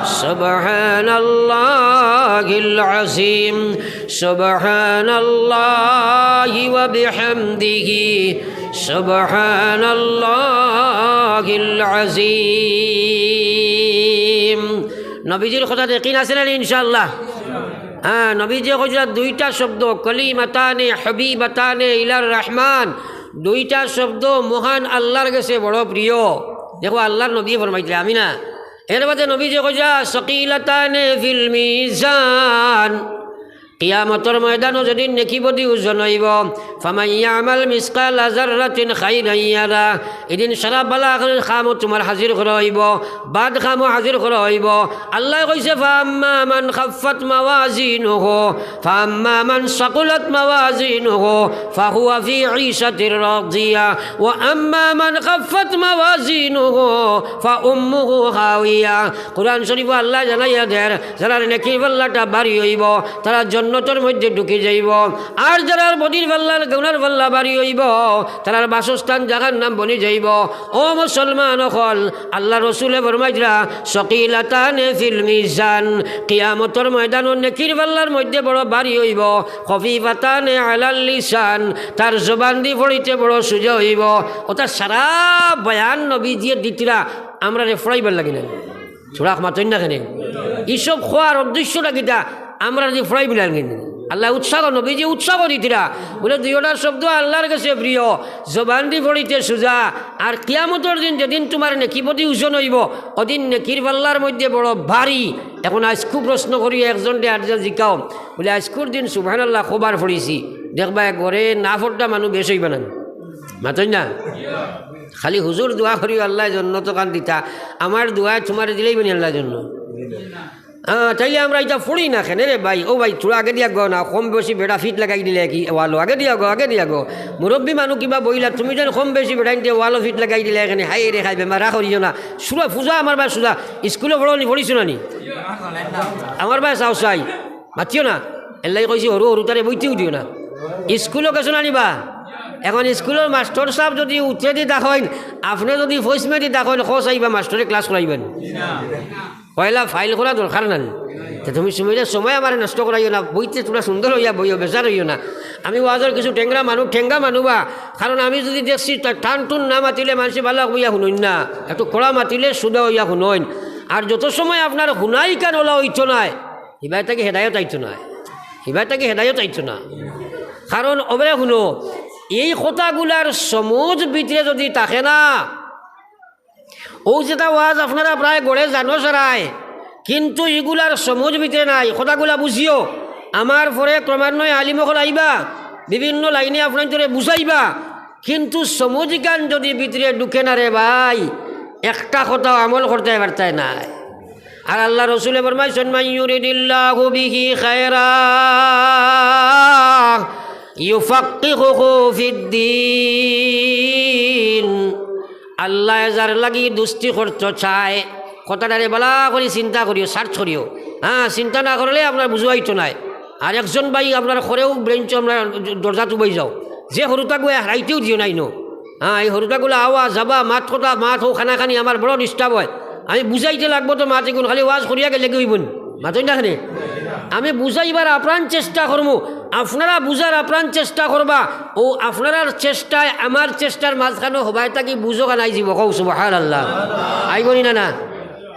সুবহানাল্লাহিল আযীম, সুবহানাল্লাহি ওয়া বিহামদিহি, সুবহানাল্লাহিল আযীম।" নবীজির কথাত একিন আছে না নি ইনশাআল্লাহ? হ্যাঁ, নবীজিয়ে কইছলা দুইটা শব্দ, কলিমাতানে হাবিবাতানে ইলার রহমান, দুইটা শব্দ মহান আল্লাহর গেছে বড় প্রিয়। দেখো, আল্লাহর নবী ফরমাইতরা, আমি না। এর বাদে নবীজিয়ে কইছলা সকিলাতানে ফিল মিজান, কিয়ামতর ময়দানো যেদিন নেকি বদি ওজন অইবো, ফামান ইয়ামাল মিসকালা যাররাতিন খাইরান ইয়ারা, এদিন সারা বালা কামো তুমার হাজির করা অইবো, বাদ কামো হাজির করা অইবো। আল্লায় কইছে, ফাআম্মা মান খাফফাত মাওয়াজিনুহু, ফাআম্মা মান সাকুলাত মাওয়াজিনুহু, ফাহুয়া ফি ঈশাতির রাদিয়া, ওয়া আম্মা মান খাফফাত মাওয়াজিনুহু, ফাউম্মুহু হাওিয়া। কুরআন শরীফো আল্লায় জানাইয়া দের, যারার নেকির পাল্লাটা ভারি অইবো, তারা জন্নতর মধ্যে ঢুকি যাইবো। আর যারার বদির পাল্লা, গুনার পাল্লা ভারি অইবো, তারার বাসস্থান জাহান্নাম বনি যাইবো। ও মুসলমান অকল, আল্লাহর রসুলে ফরমাইতরা, সকিলাতানে ফিল মিজান, কিয়ামতর ময়দানো নেকির পাল্লার মধ্যে বড় ভারি অইবো, খফিফাতানে আলাল লিসান, তার জবানদি পড়িতে বড় সুজা অইবো। অতা সারা বয়ান নবীজিয়ে দিতরা, আমরারে ফড়াইবার লাগি না। থুড়া মাতইন না কেনে? ইসব কওয়ার উদ্দেশ্যটা কিতা? আমরারে ফড়াইবার লাগি না। আল্লায় উৎসাহ, নবীজিয়ে উৎসাহ দিতরা। বুলে, দুইওটা শব্দ আল্লাহর গেছে প্রিয়, জবানদি পড়িতে সুজা। আর কিয়ামতর দিন যেদিন তুমার নেকি বদি ওজন অইবো, অদিন নেকির পাল্লার মধ্যে বড় ভারি। এখন আইজকু প্রশ্ন করি, একজনরে আরজা জিকাও, বুলে, আইজকুর দিন সুবহানাল্লাহ কয়বার পড়িছি? দেখবায়, ঘরে না পড়তা মানুষ বেশ অইবা না। মাতইন না? খালি হুজুর দোয়া করিও আল্লায় জন্নতখান দিতা। আমার দোয়ায় তুমারে দিলাইবা নি আল্লায় জন্নত? আহ, তাইলে আমরা ইতা পড়ি না কেনে রে ভাই? ও ভাই, থুড়া আগেদি আগো না, কম বেশি বেটা ফিট লাগাই দিলে কি ওয়ালো, আগেদি আগো, আগেদি আগো। মুরব্বি মানুষ কিবা বইলা, তুমি যেন কম বেশি বেটাইন্তে ওয়ালো ফিট লাগাই দিলে কেনে, হায় রে হায়, বেমারা করিও না। সুরা পূজা আমার বায় সুজা, ইস্কুলো পড়ো নি, পড়িছো না নি? আমার বায় চাও চাই, মাতিও না। এল্লাই কইছি, হুরু হুরুতারে বইতেউ দিও না। ইস্কুলো গেছো না নি বা? এখন ইস্কুলর মাস্টর সাব যুদি উত্তরেদি থাকইন, আপনে যুদি পশ্চিমেদি থাকইন, কও চাইবা মাস্টরে ক্লাস করাইবা নি? পয়লা ফাইল করা দরকার না নি? তে তুমি সুমিরে সময় আমারে নষ্ট করাইও না, বইতে থুড়া সুন্দর অইয়া বইও, বেজার অইও না। আমি ওয়াজর কিছু টেংরা মানুষ, ঠেঙ্গা মানুষ বা, কারণ আমি যুদি দেখছি তা-, টান টুন না মাতিলে মানষে বালা অইয়া হুনইন না, একটু কড়া মাতিলে সুদা অইয়া হুনইন। আর যত সময় আপনার হুনাই কান ওলা অইতো নায়, হিবায় থাকি হেদায়ত আইতো নায়, হিবায় থাকি হেদায়ত আইতো না। কারণ ওবায় হুনো, এই কথাগুলার সমুজ ভিতরে যুদি থাকে না, অউ যেটা ওয়াজ আপনারা প্রায় ঘরে জানো সারায়, কিন্তু ইগুলার সমুজ ভিতরে নাই। কথাগুলা বুঝিও, আমার পরে ক্রমান্বয়ে আলিম অকল আইবা, বিভিন্ন লাইনে আপনাইন্তরে বুঝাইবা, কিন্তু সমুজ ইখান যুদি ভিতরে ঢুকে না রে ভাই, একটা কথাও আমল করতায় পারতায় নায়। আর আল্লার রসুলে ফরমাইছইন, মান ইউরিদিল্লাহু বিহি খায়রা ইউফাক্কিহুহু ফিদ্দীন। আল্লায় যার লাগি দুস্তি করতো চায়, কথাটারে বালা করি চিন্তা করিও, সার্চ করিও। হ্যাঁ, চিন্তা না করলে আপনার বুঝাইতো নায়। আর একজন ভাই আপনার ঘরেউ ব্রেঞ্চো আপনার দরজাত উবাই যাও, যে হুরুতাগুয়ে হারাইতেউ দিও নাইনো। হ্যাঁ, এই হুরুতাগুলা আওয়া যাবা, মাত কথা, মাত হউ খানাখানি আমার বড় ডিস্টার্ব অয়। আমি বুঝাইতে লাগবো তো মাত ইগুন, খালি ওয়াজ করিয়া গেলেগি অইবো নি? মাতইন না কেনে? আমি বুঝাইবার আপ্রাণ চেষ্টা করমু, আপনারা বুঝার আপ্রাণ চেষ্টা করবা। অউ আপনারার চেষ্টায় আমার চেষ্টার মাঝখানো হবায় থাকি বুঝো খান আইযিবো। কও সুবহানাল্লাহ। আইবো নি না, না?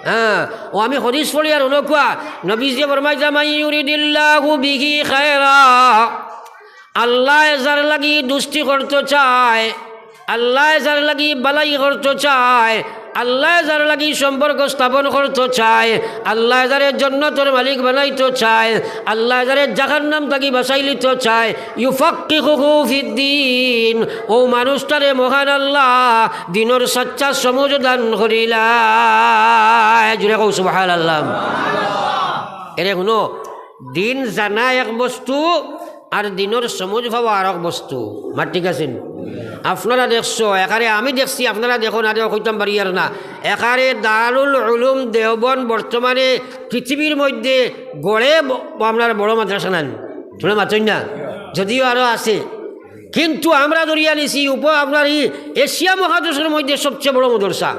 হ্যাঁ, অউ আমি হাদিস পড়ি আর অনকুয়া নবীজিয়ে ফরমাইতা, মান ইউরিদিল্লাহু বিহি খায়রা। আল্লায় যার লাগি দুস্তি করতো চায়, আল্লায় যার লাগি বালাই করতো চায়, আল্লায় যার লাগি সম্পর্ক স্থাপন করতো চায়, আল্লায় যারে জন্নতর মালিক বানাইতো চায়, আল্লায় যারে জাহান্নাম থাকি বাচাইলিতো চায়, ইউফাক্কিহুহু ফিদ্দীন, অউ মানুষটারে মহান আল্লায় দিনর সাচ্চা সমুজ দান করিলা। জুরে কও সুবহানাল্লাহ। এরে হুনো, দিন জানা এক বস্তু, আর দিনর সমুজ পাওয়া আরক বস্তু। মাত ঠিক আছে নি? আপনারা দেখছো, একারে আমি দেখছি, আপনারা দেখো না দেখো কইতাম পারি আর না। একারে দারুল উলুম দেওবন্দ বর্তমানে পৃথিবীর মধ্যে গড়ে ব-, আপনার বড় মাদ্রাসা নানি, তুমরা মাতইন না, যদিও আরো আছে, কিন্তু আমরা ধরিয়া নিছি উপ-, আপনার ই এশিয়া মহাদেশর মধ্যে সবচেয়ে বড় মাদ্রাসা।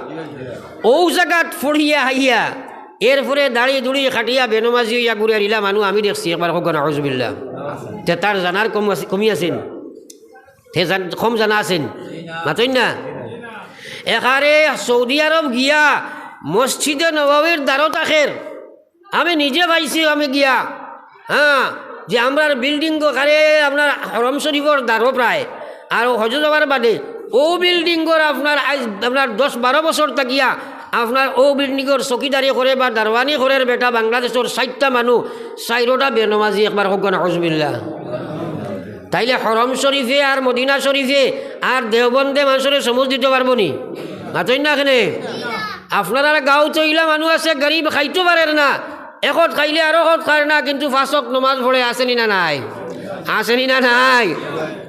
অউ জাগাত পড়িয়া আইয়া এরপরে দাড়ি দুড়ি কাটিয়া বেনমাজি অইয়া ঘুরিয়া ইলা মানুষ আমি দেখছি একবার, কউক্কা নাউজুবিল্লাহ। তে তার জানার কম আছে, কমি আছে নি? তে জান-, কম জানা আছে নি? মাতইন না। একারে সৌদি আরব গিয়া মসজিদে নববীর দ্বারো থাকের, আমি নিজে পাইছি, আমি গিয়া হ্যাঁ, যে আমরার বিল্ডিংও কারে আপনার হরম শরীফর দ্বারো প্রায়, আর হজো যাওয়ার বাদে অউ বিল্ডিংর আপনার আইজ আপনার দশ বারো বছর থাকিয়া আপনার অউ বিল্ডিংর চকিদারি করে বা দারোয়ানি করের বেটা বাংলাদেশর চাইরটা মানুষ, চাইরোটা বেনমাজি, একবার কউক্কা নাউজুবিল্লাহ। তাইলে হরম শরীফে আর মদিনা শরীফে আর দেওবন্দে মানষরে সমুজ দিতো পারবো নি? মাতইন না কেনে? আপনারার গাঁওত অইলা মানুষ আছে, গরিব, খাইতো পারের না, একত খাইলে আরো কত খার না, কিন্তু পাঁচ ওয়াক্ত নমাজ পড়ে, আছে নি না নাই? আছে নি না নাই?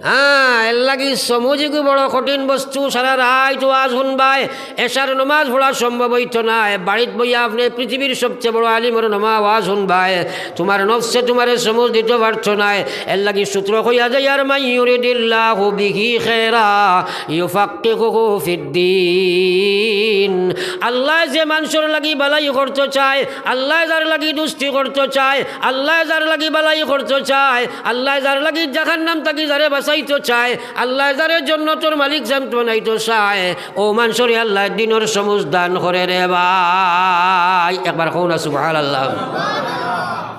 হ্যাঁ, এরলাগি সমুজ ইগু বড় কঠিন বস্তু। সারা রাইত ওয়াজ হুনবায়, এশার নমাজ পড়া সম্ভব অইতো নায়। বাড়িত বইয়া আপনে পৃথিবীর সবচে বড় আলিমর নমা ওয়াজ হুনবায়, তুমার নফসে তুমারে সমুজ দিতো পারতো নায়। এরলাগি সূত্র কইয়া যাইয়ার, মান ইউরিদিল্লাহু বিহি খায়রা ইউফাক্কিহুহু ফিদ্দিন। আল্লায় যে মানষর লাগি বালাই করতো চায়, আল্লায় যার লাগি দুস্তি করতো চায়, আল্লায় যার লাগি বালাই করতো চায়, আল্লায় যার লাগি জাহান্নাম থাকি যারে বাঁচাইতো চায়, আল্লায় যারে জন্নতর মালিক জান বানাইতো চায়, অউ মানষরে আল্লায় দিনর সমুজ দান করে রে ভাই। একবার কও না সুবহানাল্লাহ।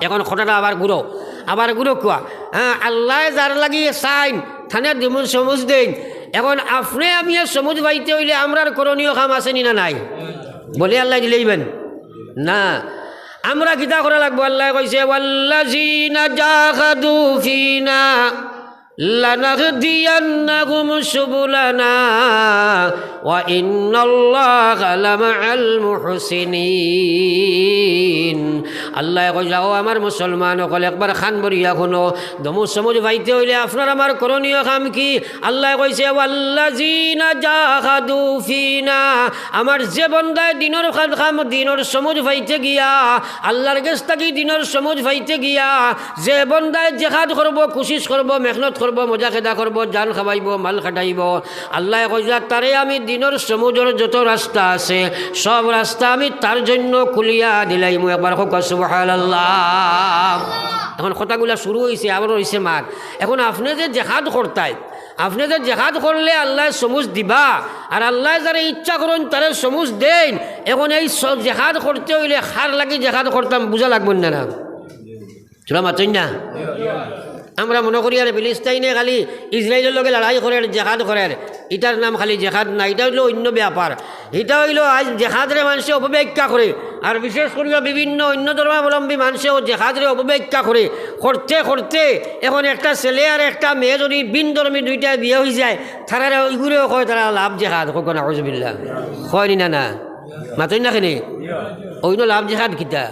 এখন কথাটা আবার ঘুরো, আবার ঘুরো কুয়া। হ্যাঁ, আল্লায় যার লাগি চাইন, তানে দিমু সমুজ দেইন। এখন আপনে আমি এ সমুজ পাইতে অইলে আমরার করণীয় কাম আছে নি না নাই? বলে আল্লায় দিলাইবেন না। আমরা কিতা করা লাগবো? আল্লায় কইছে, "ওয়াল্লাযীনা জাহাদু ফীনা লানাহদিয়ান্নাহুম সুবুলানা ওয়া ইন্নাল্লাহা লামাআল মুহসিনিন।" আল্লায় কইলা, "ও আমার মুসলমান অকল, একবার কান ভরিয়া হুনো, দিমু সমুজ পাইতে অইলে আপনার আমার করণীয় কাম কি?" আল্লায় কইছে, "ওয়াল্লাযীনা জাহাদু ফীনা", আমার যে বন্দায় দিনর কাম, কাম, দিনর সমুজ পাইতে গিয়া, আল্লার গেছ থাকি দিনর সমুজ পাইতে গিয়া, যে বন্দায় জেহাদ করবো, কুশিশ করবো, মেহনত করবো, মজা খেদা করবো, জান খাবাইবো, মাল খাটাইবো, আল্লায় কইলা, "তারে আমি দিনর সমুজর যত রাস্তা আছে, সব রাস্তা আমি তার জন্য খুলিয়া দিলাইমু।" একবার কউক্কা সুবহানাল্লাহ। এখন কথাগুলা শুরু অইছে, আবার অইছে মাত। এখন আপনে যে জেহাদ করতায়, আপনে যে জেহাদ করলে আল্লায় সমুজ দিবা, আর আল্লায় যারে ইচ্ছা করইন তারে সমুজ দেইন। এখন এই স-, জেহাদ করতে অইলে কার লাগি জেহাদ করতাম বুঝা লাগবো না, না? তুরা মাতইন না? আমরা মনো করি আরে ফিলিস্তাইনে খালি ইসরাইলর লগে লড়াই করের, জেহাদ করের, ইটার নাম খালি জেহাদ না, ইটা অইলো অইন্য ব্যাপার। ইটা অইলো আইজ জেহাদরে মানষে অপব্যাখ্যা করে, আর বিশেষ করিয়া বিভিন্ন অইন্য ধর্মাবলম্বী মানষেও জেহাদরে অপব্যাখ্যা করে। করতে করতে এখন একটা ছেলে আর একটা মেয়ে যদি ভিন ধর্মী দুইটায় বিয়া অইযায়, তারারে ইগুরেও কয় তারা লাভ জেহাদ, কউক্কা নাউজুবিল্লাহ। কয় নি না, না? মাতইন না কেনে? অইন্য লাভ জেহাদ কিতা?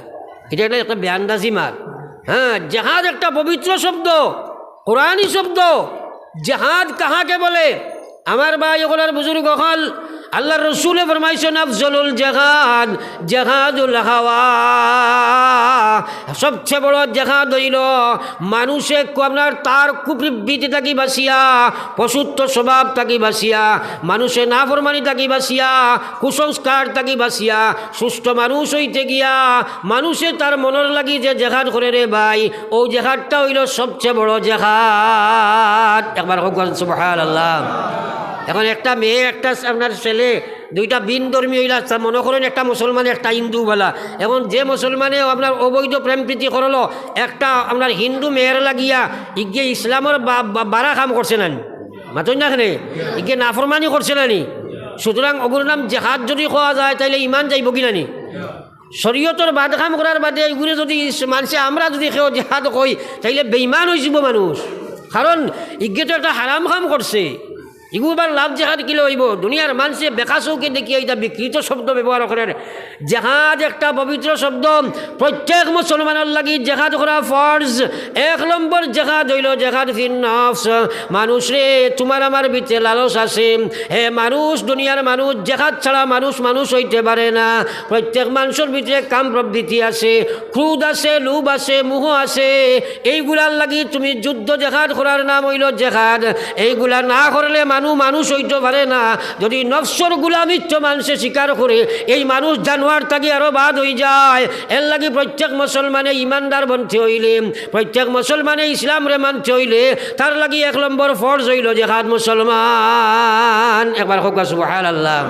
ইটা একটা, একটা বেআন্দাজি মাত। হ্যাঁ, জেহাদ একটা পবিত্র শব্দ, কোরআনী শব্দ। জেহাদ কাহাকে বলে? আমার ভাই অকল আর বুজুর্গ অকল, আল্লার রসুলে ফরমাইছইন, "আফজলুল জেহাদ জেহাদুল হাওয়া।" সবচে বড় জেহাদ অইলো মানষে কো-, আপনার তার কুপ্রবৃত্তি থাকি বাঁচিয়া, পশুত্ব স্বভাব থাকি বাঁচিয়া, মানষে নাফরমানি থাকি বাঁচিয়া, কুসংস্কার থাকি বাঁচিয়া, সুস্থ মানুষ অইতে গিয়া মানষে তার মনর লাগি যে জেহাদ করে রে ভাই, অউ জেহাদটা অইলো সবচে বড় জেহাদ। একবার কউক্কা সুবহানাল্লাহ। এখন একটা মেয়ে, একটা আপনার ছেলে, দুইটা ভিন ধর্মী অইলা, তা মনো করইন একটা মুসলমান, একটা হিন্দু বালা। এখন যে মুসলমানে আপনার অবৈধ প্রেম প্রীতি করলো, একটা আপনার হিন্দু মেয়ের লাগিয়া, ইগে ইসলামর বা-, বা-, বাড়া কাম করছে না নি? মাতইন না কেনে? ইগে নাফরমানি করছে না নি? সুতরাং অগুর নাম জেহাদ যদি কওয়া যায়, তাইলে ইমান যাইবো কি না নি? শরীয়তর বাদ কাম করার বাদে ইগুরে যদি ইস-, মানষে আমরা যদি কেউ জেহাদ কই, তাইলে বেইমান অইযিবো মানুষ। কারণ ইগে তো একটা হারাম কাম করছে। ইগু আবার লাভ জেহাদ কিলা অইবো? দুনিয়ার মানষে বেকা চউখে দেখিয়া ইটা বিকৃত শব্দ ব্যবহার করের। জেহাদ একটা পবিত্র শব্দ, প্রত্যেক মুসলমানর লাগি জেহাদ করা ফরজ। এক নম্বর জেহাদ অইলো জেহাদ ফিন নফস। মানুষরে, তুমার আমার ভিতরে লালচ আছে। হে মানুষ, দুনিয়ার মানুষ, জেহাদ ছাড়া মানুষ মানুষ অইতে পারে না। প্রত্যেক মানষর ভিতরে কাম প্রবৃত্তি আছে, ক্রোধ আছে, লোভ আছে, মোহ আছে। এইগুলার লাগি তুমি যুদ্ধ জেহাদ করার নাম অইলো জেহাদ। এইগুলা না করলে মানু মানুষ অইতো পারে না। যদি নফসর গুলামিত্ব মানষে স্বীকার করে, এই মানুষ জানোয়ার থাকি আরো বাদ অইযায়। এরলাগি প্রত্যেক মুসলমানে ইমানদার বনতে অইলে, প্রত্যেক মুসলমানে ইসলামরে মানতে অইলে, তার লাগি এক নম্বর ফরজ অইলো জেহাদ মুসলমান। একবার কউক্কা সুবহানাল্লাহ।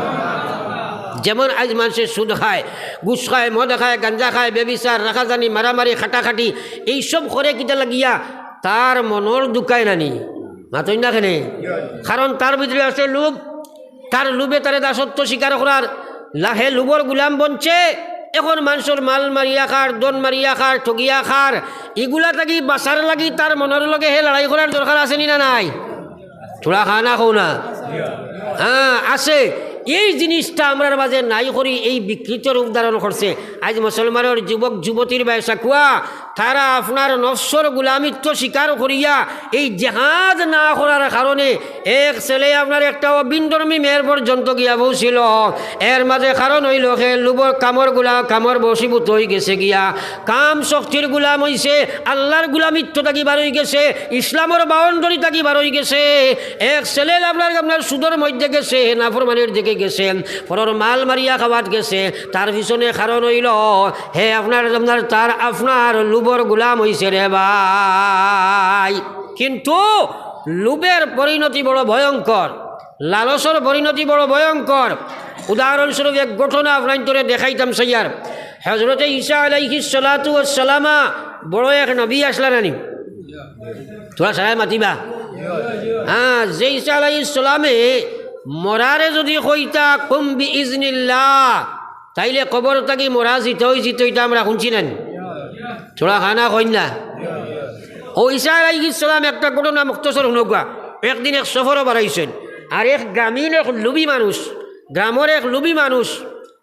যেমন আইজ মানষে সুদ খায়, ঘুষ খায়, মদ খায়, গাঞ্জা খায়, বেবিচার, রাখাজানি, মারামারি, কাটাকাটি, এইসব করে কিতা লাগিয়া? তার মনর দুখায় নানি। মাতইন না কেনে? কারণ তার ভিতরে আছে লোভ। তার লোভে তারে দাসত্ব স্বীকার করার, লা-, হে লোভর গুলাম বনছে। এখন মানষর মাল মারিয়া খার, ধন মারিয়া খার, ঠগিয়া খার, ইগুলা থাকি বাঁচার লাগি তার মনর লগে হে লড়াই করার দরকার আছে নি না নাই? থুড়া খানা কও না। হ্যাঁ, আছে। এই জিনিসটা আমরার মাঝে নাই করি, এই বিকৃত রূপ ধারণ করছে। আইজ মুসলমানর যুবক যুবতীর বায় সাকুয়া, তারা আপনার নফসর গুলামিত্ব স্বীকার করিয়া এই জেহাদ না করার কারণে এক ছেলে আপনার একটা অভিনধর্মী মেয়ের পর্যন্ত গিয়া বসিল। এর মাঝে কারণ অইল হে লোভর কামর গুলা-, কামর বশীভূত অইগেছে গিয়া, কাম শক্তির গুলাম অইছে, আল্লার গুলামিত্ব থাকি বার অইগেছে, ইসলামর বাউন্ডারি থাকি বার অইগেছে। এক ছেলে আপনার, আপনার সুদর মধ্যে গেছে, নাফরমানির দিকে গেছে, পরর মাল মারিয়া খাওয়াত গেছে, তার পিছনে কারণ অইল হে আপনার, আপনার, তার, আপনার লোভর গুলাম অইছে রে ভাই। কিন্তু লোভের পরিণতি বড় ভয়ঙ্কর, লালসর পরিণতি বড় ভয়ঙ্কর। উদাহরণস্বরূপ এক ঘটনা আপনাইন্তরে দেখাইতাম চাইয়ার। হজরতে ঈসা আলাইহিস সালাতু ওয়াস সালামা বড় এক নবী আছলা নানি? থুড়া সারায় মাতিবা। হ্যাঁ, যে ঈসা আলাইহিস সালামে মরারে যুদি কইতা, "কুম বি ইজনিল্লাহ", তাইলে কবর থাকি মরা জিতই জিতইতা আমরা হুনছি নানি? থুড়া খানা কইন না। অউ ঈসা আলাইহিস সালাম একটা ঘটনা মুখতসর হুনউক্কা। একদিন এক সফরো বারাইছইন, আর এক গ্রামীণ, এক লুবি মানুষ, গ্রামর এক লুবি মানুষ,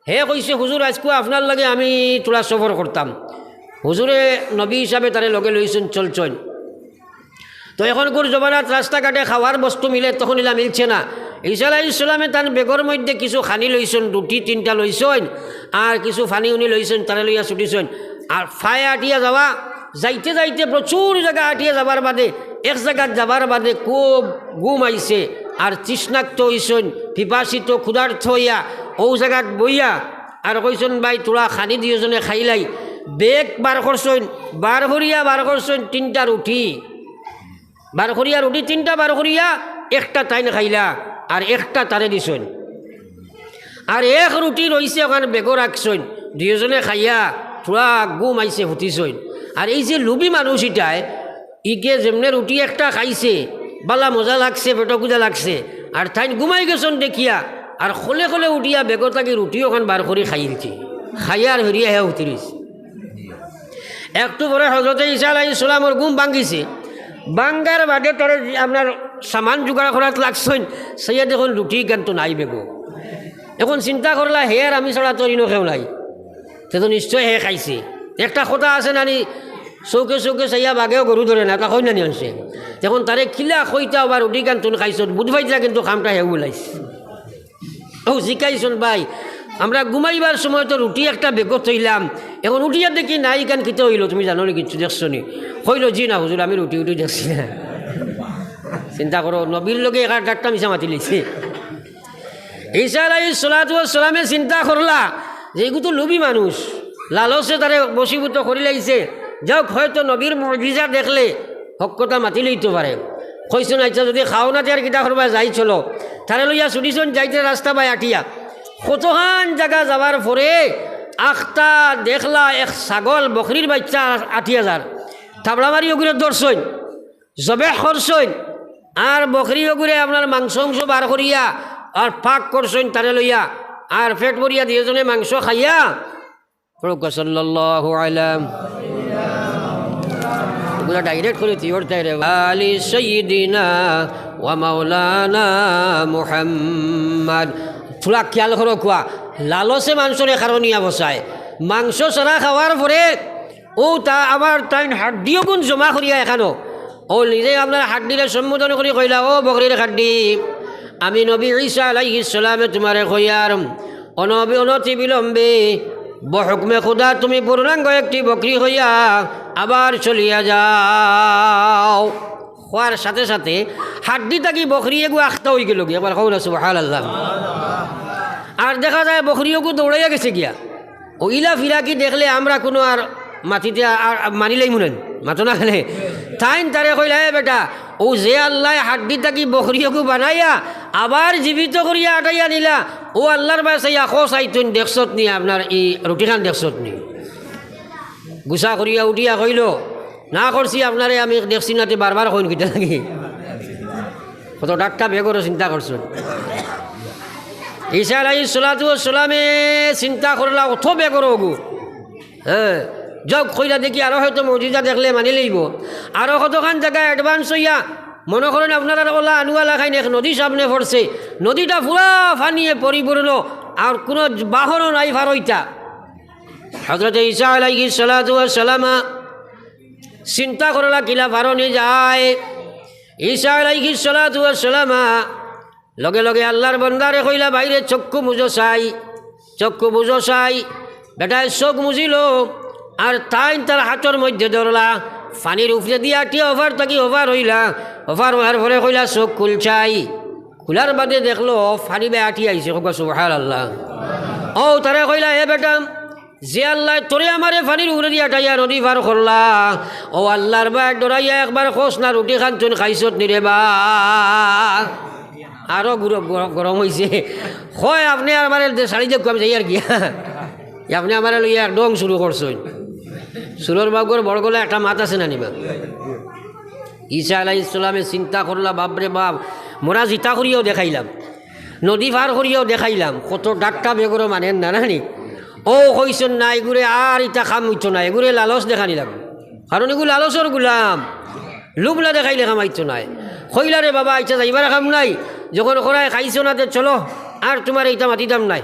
হে কইছে, "হুজুর, আইজকু আপনার লগে আমি থুড়া সফর করতাম।" হুজুরে নবী হিসাবে তারে লগে লইছইন, চলছইন। তো এখনকুর জমানাত রাস্তাঘাটে খাওয়ার বস্তু মিলে, তখন ইলা মিলছে না। ঈসা আলাইহিস সালামে তান বেগর মধ্যে কিছু খানি লইছইন, রুটি তিনটা লইছইন, আর কিছু পানি উনি লইছইন, তারে লইয়া ছুটিছইন। আর পায়ে আটিয়া যাওয়া, যাইতে যাইতে প্রচুর জাগা আটিয়া যাবার বাদে, এক জাগাত যাবার বাদে খুব ঘুম আইছে, আর তৃষ্ণাক্ত অইছইন, পিপাসিত, ক্ষুধার্ত অইয়া অউ জাগাত বইয়া আর কইছইন, "ভাই, থুড়া খানি দুইওজনে খাইলাই।" বেগ বার করছইন, বার করিয়া বার করছইন তিনটা রুটি, বার করিয়া রুটি তিনটা বার করিয়া একটা তাইন খাইলা, আর একটা তারে দিছইন। আর এক রুটি রইছে, অখান বেগো রাখছইন, দুইওজনে খাইয়া থুড়া ঘুম আইছে, হুতিছইন। আর এই যে লুবি মানুষ ইটায়, ইগে যেমনে রুটি একটা খাইছে, বালা মজা লাগছে, পেটো ক্ষুধা লাগছে, আর তাইন ঘুমাই গেছইন দেখিয়া, আর খলে খলে উঠিয়া বেগো থাকি রুটি অখান বার করি খাইলছে, খাইয়া আর ফিরিয়া হে হুতি রইছে। একটু পরে হজরতে ঈসা আলাইহিস সালামর ঘুম ভাঙ্গিছে, ভাঙ্গার বাদে তারে আপনার সামান জোগাড় করাত লাগছইন, চাইয়া দেখইন রুটি ইখান তো নাই বেগো। এখন চিন্তা করলা, হে আর আমি ছাড়া তো ইনো কেউ নাই, তে তো নিশ্চয় হে খাইছে। একটা কথা আছে নানি, "চউখে চউখে চাইয়া বাঘেও গরু ধরে না", তা কইন নানি মানষে? এখন তারে কিলা কইতা বা রুটি ইখান তুন খাইছত, বুঝ পাইতরা কিন্তু কামটা হেউ বুলাইছে। অউ জিকাইছইন, "ভাই, আমরা ঘুমাইবার সময় তো রুটি একটা বেগো থইলাম, এখন উঠিয়া দেখি নাই, ইখান কিতা অইলো, তুমি জানো নি, কিচ্ছু দেখছো নি?" কইলো, "জি না হুজুর, আমি রুটি উটি দেখছি না।" চিন্তা করো, নবীর লগে একা ডাক্তার মিছা মাতি লইছে। ঈসা আলাইহিস সালাতু ওয়াস সালামে চিন্তা করলা যে ইগু তো লুবি মানুষ, লালসে তারে বশীভূত করি লাইছে। যাউক, হয়তো নবীর মুজিজা দেখলে হক কথা মাতি লইতো পারে। কইছইন, "আইচ্ছা, যুদি খাও না, তে আর কিতা করবা, যাই চলো।" তারে লইয়া ছুটিছইন, যাইতে রাস্তা বায় আটিয়া। কতখান জাগা যাওয়ার পরে আখতা দেখলা এক ছাগল, বকরির বাইচ্চা আটিয়া যার। থাবড়া মারি অগুরে ধরছইন, জবেহ করছইন, আর বকরি অগুরে আপনার মাংস উংস বার করিয়া আর পাক করছইন তারে লইয়া, আর পেট ভরিয়া দুইওজনে মাংস খাইয়া পড়উক্কা সাল্লাল্লাহু আলা। ওগুলা direct করি তুই ওর তাই রে। আলি সাইয়্যিদিনা ওয়া মাওলানা মুহাম্মদ। থুড়া খিয়াল করউক্কা, লালসে মানষরে কারো নিয়া বসায়। মাংস সারা খাওয়ার পরে অউ তা আবার তাইন হাড্ডিওগুন জমা করিয়া এখানো। অউ নিজে আপনার হাড্ডিরে সম্বোধন করি কইলা, "ও বকরির হাড্ডি, আমি নবী ঈসা আলাইহিস সালামে তুমারে কইয়ার, অনবি-, অনতি বিলম্বে বহুকমে খুদা তুমি পূর্ণাঙ্গ একটি বকরি হইয়া আবার চলিয়া যাও।" কওয়ার সাথে সাথে হাড্ডি থাকি বকরি এগু আখতা অইগেলো গিয়া। একবার কও না সুবহানাল্লাহ। আর দেখা যায় বকরি এগু দৌড়াইয়া গেছে গিয়া। অউ ইলা ফিরাকি দেখলে আমরা কুনু আর মাতিতে আর, আর মানি লাইমু না নি, মাতো না কেনে? তাইন তারে কইলা, "এ বেটা, অউ যে আল্লায় হাড্ডি থাকি বকরি এগু বানাইয়া আবার জীবিত করিয়া আটাইয়া নিলা। ও আল্লার বায় চাইয়া কও চাইতইন, দেখছত নি আপনার ই রুটিখান দেখছত নি? গুছা করিয়া উঠিয়া কইল, "না করছি, আপনারে আমি দেখছি না।" তে বারবার কইন কিতা লাগি? কত ডাক্কা বেগরো চিন্তা করছইন। ঈসা আলাইহিস সালাতু ওয়াস সালামে চিন্তা করলা, অত বেগরো অগু। হ্যাঁ, যাউক, কইলা দেখি আরো হয়তো মৌজিজা দেখলে মানি লইব। আরো কতখান জাগা অ্যাডভান্স অইয়া মনো করইন আপনারার ওলা আনুয়া লাখাইন এক নদী সামনে পড়ছে, নদীটা পুরা পানিয়ে পরিপূর্ণ, আর কুনু বাহনও নাই ফারইতা। হযরতে ঈসা আলাইহিস সালাতু ওয়াস সালামা চিন্তা করলা কিলা ফারনি যায়। ঈসা আলাইহিস সালাতু ওয়াস সালামা লগে লগে আল্লার বন্দারে কইলা, "ভাইরে, চক্ষু বুজো চাই, চক্ষু বুজো চাই।" বেটায় চোখ মুজিল, আর তাইন তার হাতর মধ্যে ধরলা, পানির উপরে দিয়া আটিয়া ওপার থাকি ওপার অইলা, ওপার অওয়ার পরে কইলা, "চোখ খুল চাই।" খুলার বাদে দেখলো পানি বায় আটিয়া আইছে। কউক্কা সুবহানাল্লাহ। ও তারে কইলা, "এ বেটা, যে আল্লায় তোরে আমারে পানির উপরে দিয়া আটাইয়া নদী পার করলা, ও আল্লার বায় ডরাইয়া একবার কছ না রুটিখান তুইন খাইছত নি রে বা?" আরো গুর-, গর-, গরম অইছে। কয়, "আপনে আমারে দে-, ছাড়ি দেউক্কা, আমি যাইয়ার গিয়া।" আপনে আমারে লইয়া এক ঢং শুরু করছইন। চুরর বাউগর বড় গলা একটা মাত আছে না নি বা? ঈসা আলাইহিস সালামে চিন্তা করলা, "বাপরে বাপ, মোরা জিতা করিয়াও দেখাইলাম, নদী পার করিয়াও দেখাইলাম, কত ডাক্কা বেগরো মানের না, না নি?" ও কইছইন, "না, এগুরে আর ইতা কাম অইতো না, এগুরে লালচ দেখানি লাগবো।" কারণ এগু লালচর গুলাম, লোভ না দেখাইলে কামাইতো নায়। কইলা, "রে বাবা, ইতা যাইবার কাম নাই, যখন করায় খাইছো না, তে চলো, আর তুমারে ইতা মাতিতাম নায়।"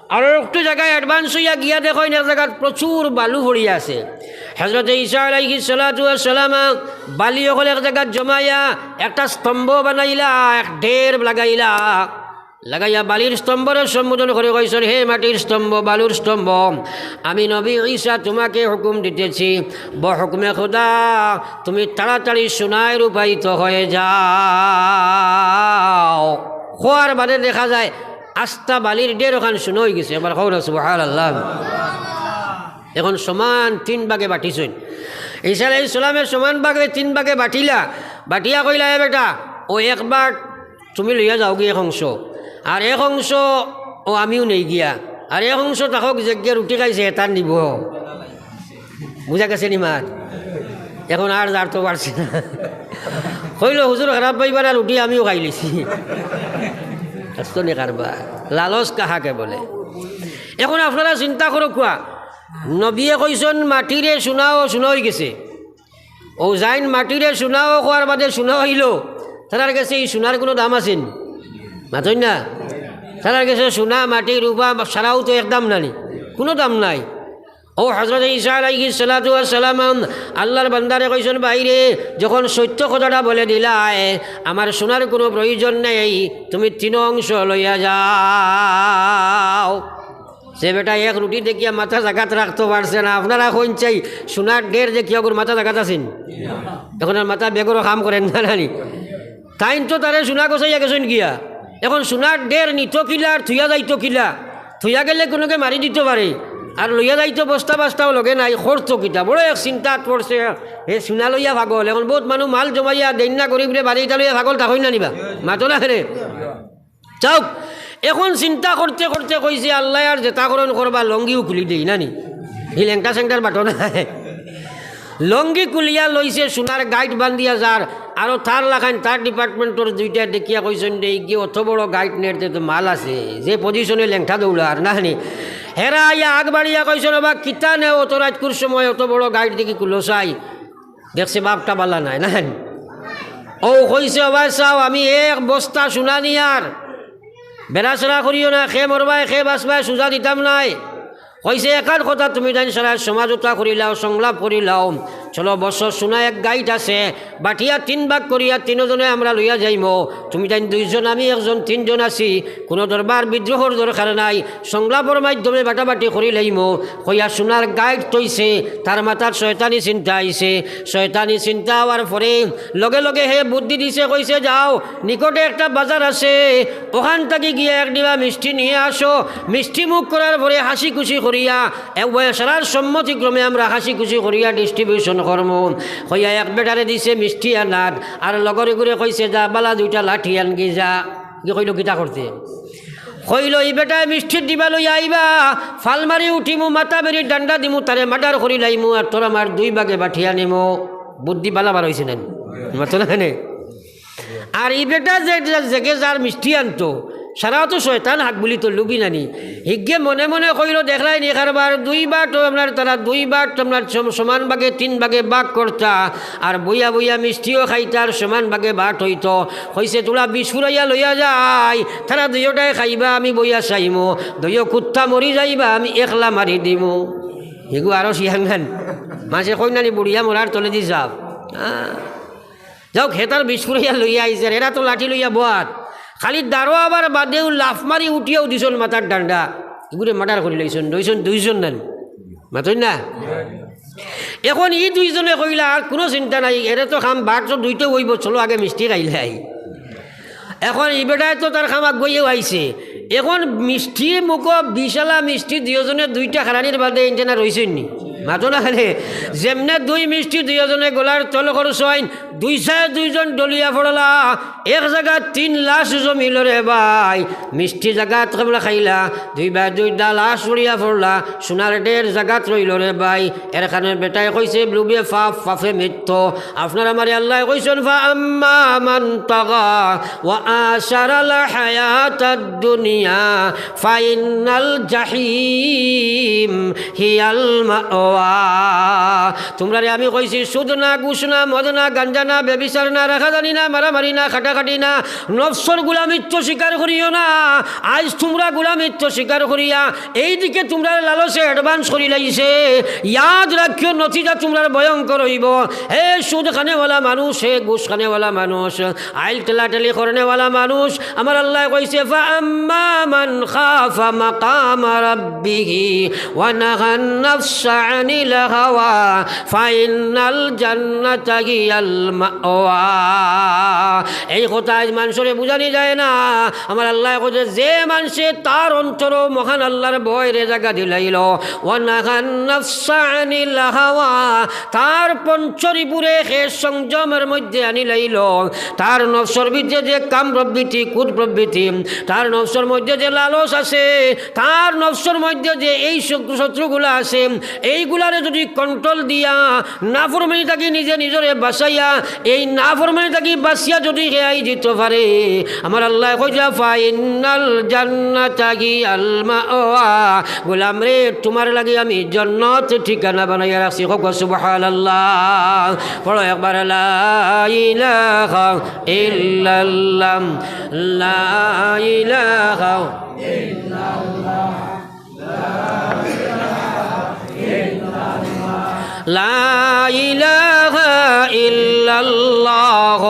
আর একটু জাগায় অ্যাডভান্স অইয়া গিয়া দেখইন, এক জাগাত প্রচুর বালু পড়িয়া আছে। হযরতে ঈসা আলাইহিস সালাতু ওয়াস সালাম বালি অকল এক জাগাত জমাইয়া একটা স্তম্ভ বানাইলা, এক ডের লাগাইলা। লাগাইয়া বালির স্তম্ভরে সম্বোধন করি কইছইন, "হে মাটির স্তম্ভ, বালুর স্তম্ভ, আমি নবী ঈসা তোমাকে হুকুম দিতেছি, বহুকুমে খুদা, তুমি তাড়াতাড়ি সোনায় রূপায়িত হয়ে যাও।" কওয়ার বাদে দেখা যায় আস্তা বালির ডের অখান সোনা অইগেছে। আবার কও না, সুবহানাল্লাহ। এখন সমান তিন ভাগে বাটিছইন। ঈসা আলাইহিস সালামে সমান ভাগে তিন ভাগে বাটিলা, বাটিয়া কইলা, "এ বেটা, ও এক ভাগ তুমি লইয়া যাওগি এক অংশ, আর এক অংশ ও আমিও নেই গিয়া, আর এক অংশ থাকউক, যেগিয়ে রুটি খাইছে হেতার নিব।" বুঝা গেছে নি মাত? এখন আর যার তো পারছি না। কইলো, "হুজুর খারাপ পাইবা না, রুটি আমিও খাইলিছি।" আস্ত নি কারবার, লালচ কাহাকে বলে। এখন আপনারা চিন্তা করউক্কা, নবিয়ে কইছইন, "মাটিরে সোনা ও সোনা অইগেছে।" ও যাইন মাটিরে সোনা ও কওয়ার বাদে সোনা অইলো, তারার গেছে ই সোনার কুনু দাম আছে নি? মাতইন না? তারার গেছে সোনা, মাটি, রূপা ছাড়াও তো এক দাম নানি, কুনু দাম নাই। ও হযরত ঈসা আলাইহিস সালাতু ওয়াস সালাম আল্লাহর বান্দারে কইছইন, "ভাইরে, যখন সত্য কথাটা বলে দিলায়, আমার সোনার কুনু প্রয়োজন নেই, তুমি তিন অংশ লইয়া যাও।" যে বেটা এক রুটি দেখিয়া মাথা জাগাত রাখতো পারছে না, আপনারা কইন চাই সোনার ঢের দেখিয়া অগুর মাথা জাগাত আছে নি? এখন আর মাথা বেগরো কাম করে না নানি? তাইন তো তারে সোনা গছাইয়া গেছইন গিয়া। এখন সোনার ঢের নিতো কিলা আর থুইয়া যাইতো কিলা? থুইয়া গেলে কুনুকে মারি দিতো পারে, আর লইয়া যাইতো বস্তা বাস্তাও লগে নাই, করতো কিতা? বড় এক চিন্তাত পড়ছে, হে সোনা লইয়া পাগল। এখন বউত মানুষ মাল জমাইয়া দেইন না গরিবরে, বাড়ি ইটা লইয়া পাগল থাকইন না নি বা? মাতো না রে। চাউক, এখন চিন্তা করতে করতে কইছে, "আল্লায় আর যেতা করইন করবা, লঙ্গিও খুলি দেই না নি?" ই লেংটা সেংটার বাটো না। লঙ্গি খুলিয়া লইছে, সোনার গাইট বান্ধিয়া যার, আরো তার লাখান তার ডিপার্টমেন্টর দুইটা দেখিয়া কইছইন, "দে, ইগিয়ে অত বড় গাইট নেড়তে তো মাল আছে, যে পজিশনে লেংটা দৌড়ার না নি?" হেরা আইয়া আগ বাড়িয়া কইছইন, "ওবা, কিতা নেও অত রাইতকুর সময় অত বড় গাইট দেখি খুলো চাই।" দেখছে বাপটা বালা নায়, না নি? ও কইছে, "ওবা চাও, আমি এক বস্তা সোনা নিয়ার বেড়াছেড়া করিও না, খে মরবায়, খে বাঁচবায়, সুজা দিতাম নায়।" কইছে, "একান কথা তুমি তাইন সারা সমাজতা করিলাও, সংলাপ করিলাও। চলো, বসো, সোনা এক গাইট আছে, বাটিয়া তিন ভাগ করিয়া তিনোজনে আমরা লইয়া যাইমু। তুমি তাইন দুইজন, আমি একজন, তিনজন আছি। কুনু দরবার বিদ্রোহর দরকার নাই, সংলাপর মাধ্যমে বাটাবাটি করি লাইমু।" কইয়া সোনার গাইট থইছে, তার মাথাত শয়তানি চিন্তা আইছে। শয়তানি চিন্তা আওয়ার পরে লগে লগে হে বুদ্ধি দিছে, কইছে, "যাও, নিকটে একটা বাজার আছে, ওখান থাকি গিয়া এক ডিবা মিষ্টি নিয়ে আসো।" মিষ্টি মুখ করার পরে হাসি খুশি করিয়া, এক বয়সরার সম্মতিক্রমে আমরা হাসি খুশি করিয়া ডিস্ট্রিবিউশন করমু। কইয়া এক বেটারে দিছে মিষ্টি আনাত, আর লগর এগুরে কইছে, "যা, বালা দুইটা লাঠি আনগি যা।" ই কইলো, "কিতা করতে?" কইলো, "ই বেটায় মিষ্টির ডিবা লইয়া আইবা, ফাল মারি উঠিমু, মাথা বেরি ডান্ডা দিমু, তারে মার্ডার করি লাইমু, আর তোর আমার দুই ভাগে বাটিয়া নিমু।" বুদ্ধি বালা বার অইছে না নি? মাতো না কেনে? আর ই বেটা যে, যে, যেগে যার মিষ্টি আনতো, সারা তো শয়তান হাক বুলি তো লুবি নানি। হিগে মনে মনে কইলো, "দেখলায় নি কারবার, দুই বাট আপনার তারা দুই বাট আপনার সম-, সমান ভাগে তিন ভাগে ভাগ করতা, আর বইয়া বইয়া মিষ্টিও খাইতা আর সমান ভাগে বাট অইতো।" কইছে, "তুলা বিষ ফুরাইয়া লইয়া যাই, তারা দুইওটায় খাইবা, আমি বইয়া চাইমু, দুইও কুত্তা মরি যাইবা, আমি একলা মারি দিমু।" হিগু আরো শিয়াঙ্গান, মানষে কই নানি বুড়িয়া মরার তলে দি যাও। আহ। যাউক, হে তার বিষ ফুরাইয়া লইয়া আইছে, এরা তো লাঠি লইয়া বওয়াত। খালি দারোয়াবার বাদেউ লাফ মারি উঠিয়াউ দিছন মাথার ডান্ডা। ইগুরে মার্ডার করি লাইছন, রইছন দুইজন নানি। মাতইন না? এখন ই দুইজনে কইলা, "আর কুনু চিন্তা নাই, এরে তো খাম, বাট তো দুইটা অইবো, চলো আগে মিষ্টি খাইলাই।" এখন ই বেটায় তো তার খাম আগুয়াইয়াউ আইছে। এখন মিষ্টি মুখো বিশালা মিষ্টি দুইওজনে দুইটা খারানির বাদে ইনতে না রইছইন নি? মাতো না কেনে? যেমনে দুই মিষ্টি দুইওজনে গলার তল করছইন, দুই সাইডে দুইজন ঢলিয়া পড়লা, এক জাগাত তিন লাশ জমিলো রে ভাই। মিষ্টি জাগাত কেবলা খাইলা, দুই বায় দুইটা লাশ পড়িয়া পড়লা, সোনার ঢের জাগাত রইলো রে ভাই। এর কারণে বেটায় কইছে, "লুভে পাপ, পাপে মৃত্যু।" আপনার আমারে আল্লায় কইছন, "فأما من طغى وآثر الحياة الدنيا فإن الجحيم هي المأوى।" তুমরারে আমি কইছি, সুদ না, ঘুষ না, মদ না, গাঞ্জা না, ব্যভিচার না, রাখাজানি না, মারামারি না, কাটাকাটি না, নফসর গুলামিত্ব স্বীকার করিও না। আইজ তুমরা গুলামিত্ব স্বীকার করিয়া এইদিকে তুমরার লালচে অ্যাডভান্স করি লাইছে। ইয়াদ রাখিও, নতিজা তুমরার ভয়ঙ্কর অইবো। হে সুদ খানেওয়ালা মানুষ, হে ঘুষ খানেওয়ালা মানুষ, আইল ঠেলাঠেলি করনেওয়ালা মানুষ, আমার আল্লায় কইছে, "فأما من خاف مقام ربه ونهى النفس عن الهوى فإن الجنة هي المأوى।" এই কথা আইজ মানষরে বুঝানি যায় না। আমার আল্লায় কইছে, যে মানষে তার অন্তরো মহান আল্লার ভয়রে জাগা দিলাইলো, "ونهى النفس عن الهوى", তার পঞ্চরিপুরে হে সংযমর মধ্যে আনিলাইলো, তার নফসর ভিতরে যে কাম প্রবৃত্তি, কুদ প্রবৃত্তি, তার নফসর মধ্যে যে লালচ আছে, তার নফসর মধ্যে যে এই শত্রু-, শত্রুগুলা আছে, এইগুলারে যদি কন্ট্রোল দিয়া নাফরমানি থাকি নিজে নিজরে বাঁচাইয়া, এই নাফরমানি থাকি বাঁচিয়া যদি রেহাই দিতো পারে, আমার আল্লায় কইরা, "فإن الجنة هي المأوى।" গোলাম রে, তুমার লাগি আমি জন্নত ঠিকানা বানাইয়া রাখছি। কউক্কা সুবহানাল্লাহ। পড়ো একবার, লা ইলাহা ইল্লাল্লাহ, লা ইলাহা ইল্লাল্লাহ। লা ইলাহা ইল্লাল্লাহ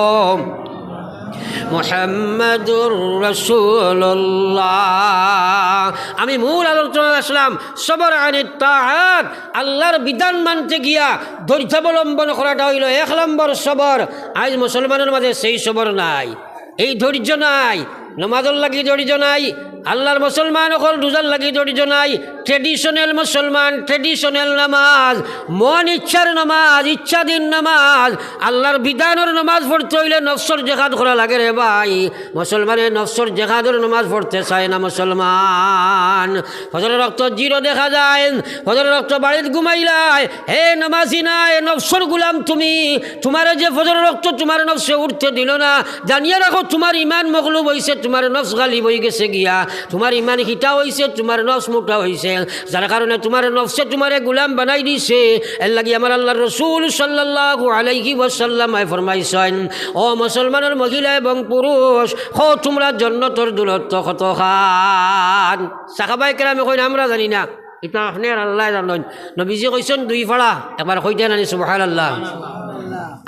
মুহাম্মাদুর রাসূলুল্লাহ। আমি মূল আলোচনাত আসলাম, সবর আনিত তাআত, আল্লার বিধান মানতে গিয়া ধৈর্যাবলম্বন করাটা অইলো এক নম্বর সবর। আইজ মুসলমানর মাঝে সেই সবর নাই। এই ধৈর্য নাই, নমাজর লাগি ধৈর্য নাই, আল্লার মুসলমান অকল রোজার লাগি ধৈর্য নাই। ট্রেডিশনাল মুসলমান, ট্রেডিশনাল নামাজ, মন ইচ্ছার নামাজ, ইচ্ছাধীন নামাজ, আল্লার বিধানর নামাজ পড়তে অইলে নফসর জেহাদ করা লাগে রে ভাই। মুসলমানে নফসর জেহাদর নামাজ পড়তে চায় না মুসলমান। ফজরর ওয়াক্ত জিরো দেখা যায়, ফজরর ওয়াক্ত বাড়িত ঘুমাইলায়। হে নামাজি নায়, নফসর গুলাম তুমি। তুমারে যে ফজরর ওয়াক্ত তুমার নফসে উঠতে দিলো না, জানিয়া রাখো তুমার ইমান মগলুব অইছে, তুমার নফস গালিব অইগেছে গিয়া। তুমার ইমান হিটা অইছে, তুমার নফস মুটা অইছে, যার কারণে তুমার নফসে তুমারে গুলাম বানাই দিছে। এরলাগি আমার আল্লার রসুল সাল্লাল্লাহু আলাইহি ওয়াসাল্লামে ফরমাইছইন, "ও মুসলমানর মহিলা এবং পুরুষ, কও তুমরা জন্নতর দূরত্ব কতখান?" সাহাবায়ে কেরামে কইন, "আমরা জানি না।" ইতা আপনে আর আল্লায় জানইন। নবীজি কইছইন দুই ফাড়া। একবার কইতা নানি সুবহানাল্লাহ?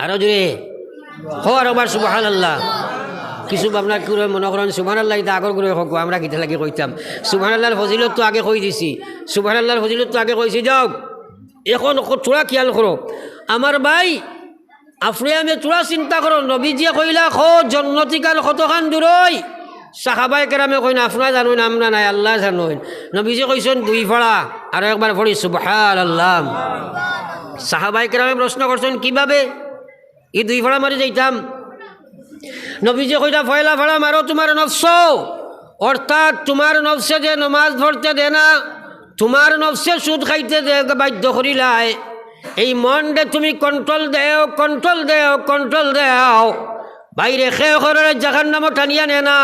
আরো জোরে। কও আরো একবার সুবহানাল্লাহ। কিছু ভাবনা করে মনে করইন সুবহানাল্লাহ, ইতা আগর করে কউক্কা, আমরা কিতা লাগি কইতাম। সুবহানাল্লাহর ফজিলত তো আগে কই দিছি। সুবহানাল্লাহর ফজিলত তো আগে কইছি। যাউক, এখন ক-, থুড়া খিয়াল করো। আমার ভাই, আপনে আমি থুড়া চিন্তা করো, নবীজিয়ে কইলা, "কও জন্নতিখান কতখান দূরই?" সাহাবায়ে কেরামে কইন, "আপনে জানইন, আমরা নায়, আল্লায় জানইন।" নবীজি কইছইন, "দুই ফাড়া।" আরো একবার পড়ি, সুবহানাল্লাহ। সাহাবায়ে কেরামে প্রশ্ন করছইন, "কিভাবে ই দুই ফাড়া মারি যাইতাম?" নবীজি কইরা, "পয়লা ফাড়া মারো তুমার নফস।" অর্থাৎ তুমার নফসে যে নমাজ পড়তে দে না, তুমার নফসে সুদ খাইতে দে, বাধ্য করিলায়, এই মনরে তুমি কন্ট্রোল দেও, কন্ট্রোল দেও, কন্ট্রোল দেও। বাইরে কে কররে জাহান্নামো টানিয়া নে না।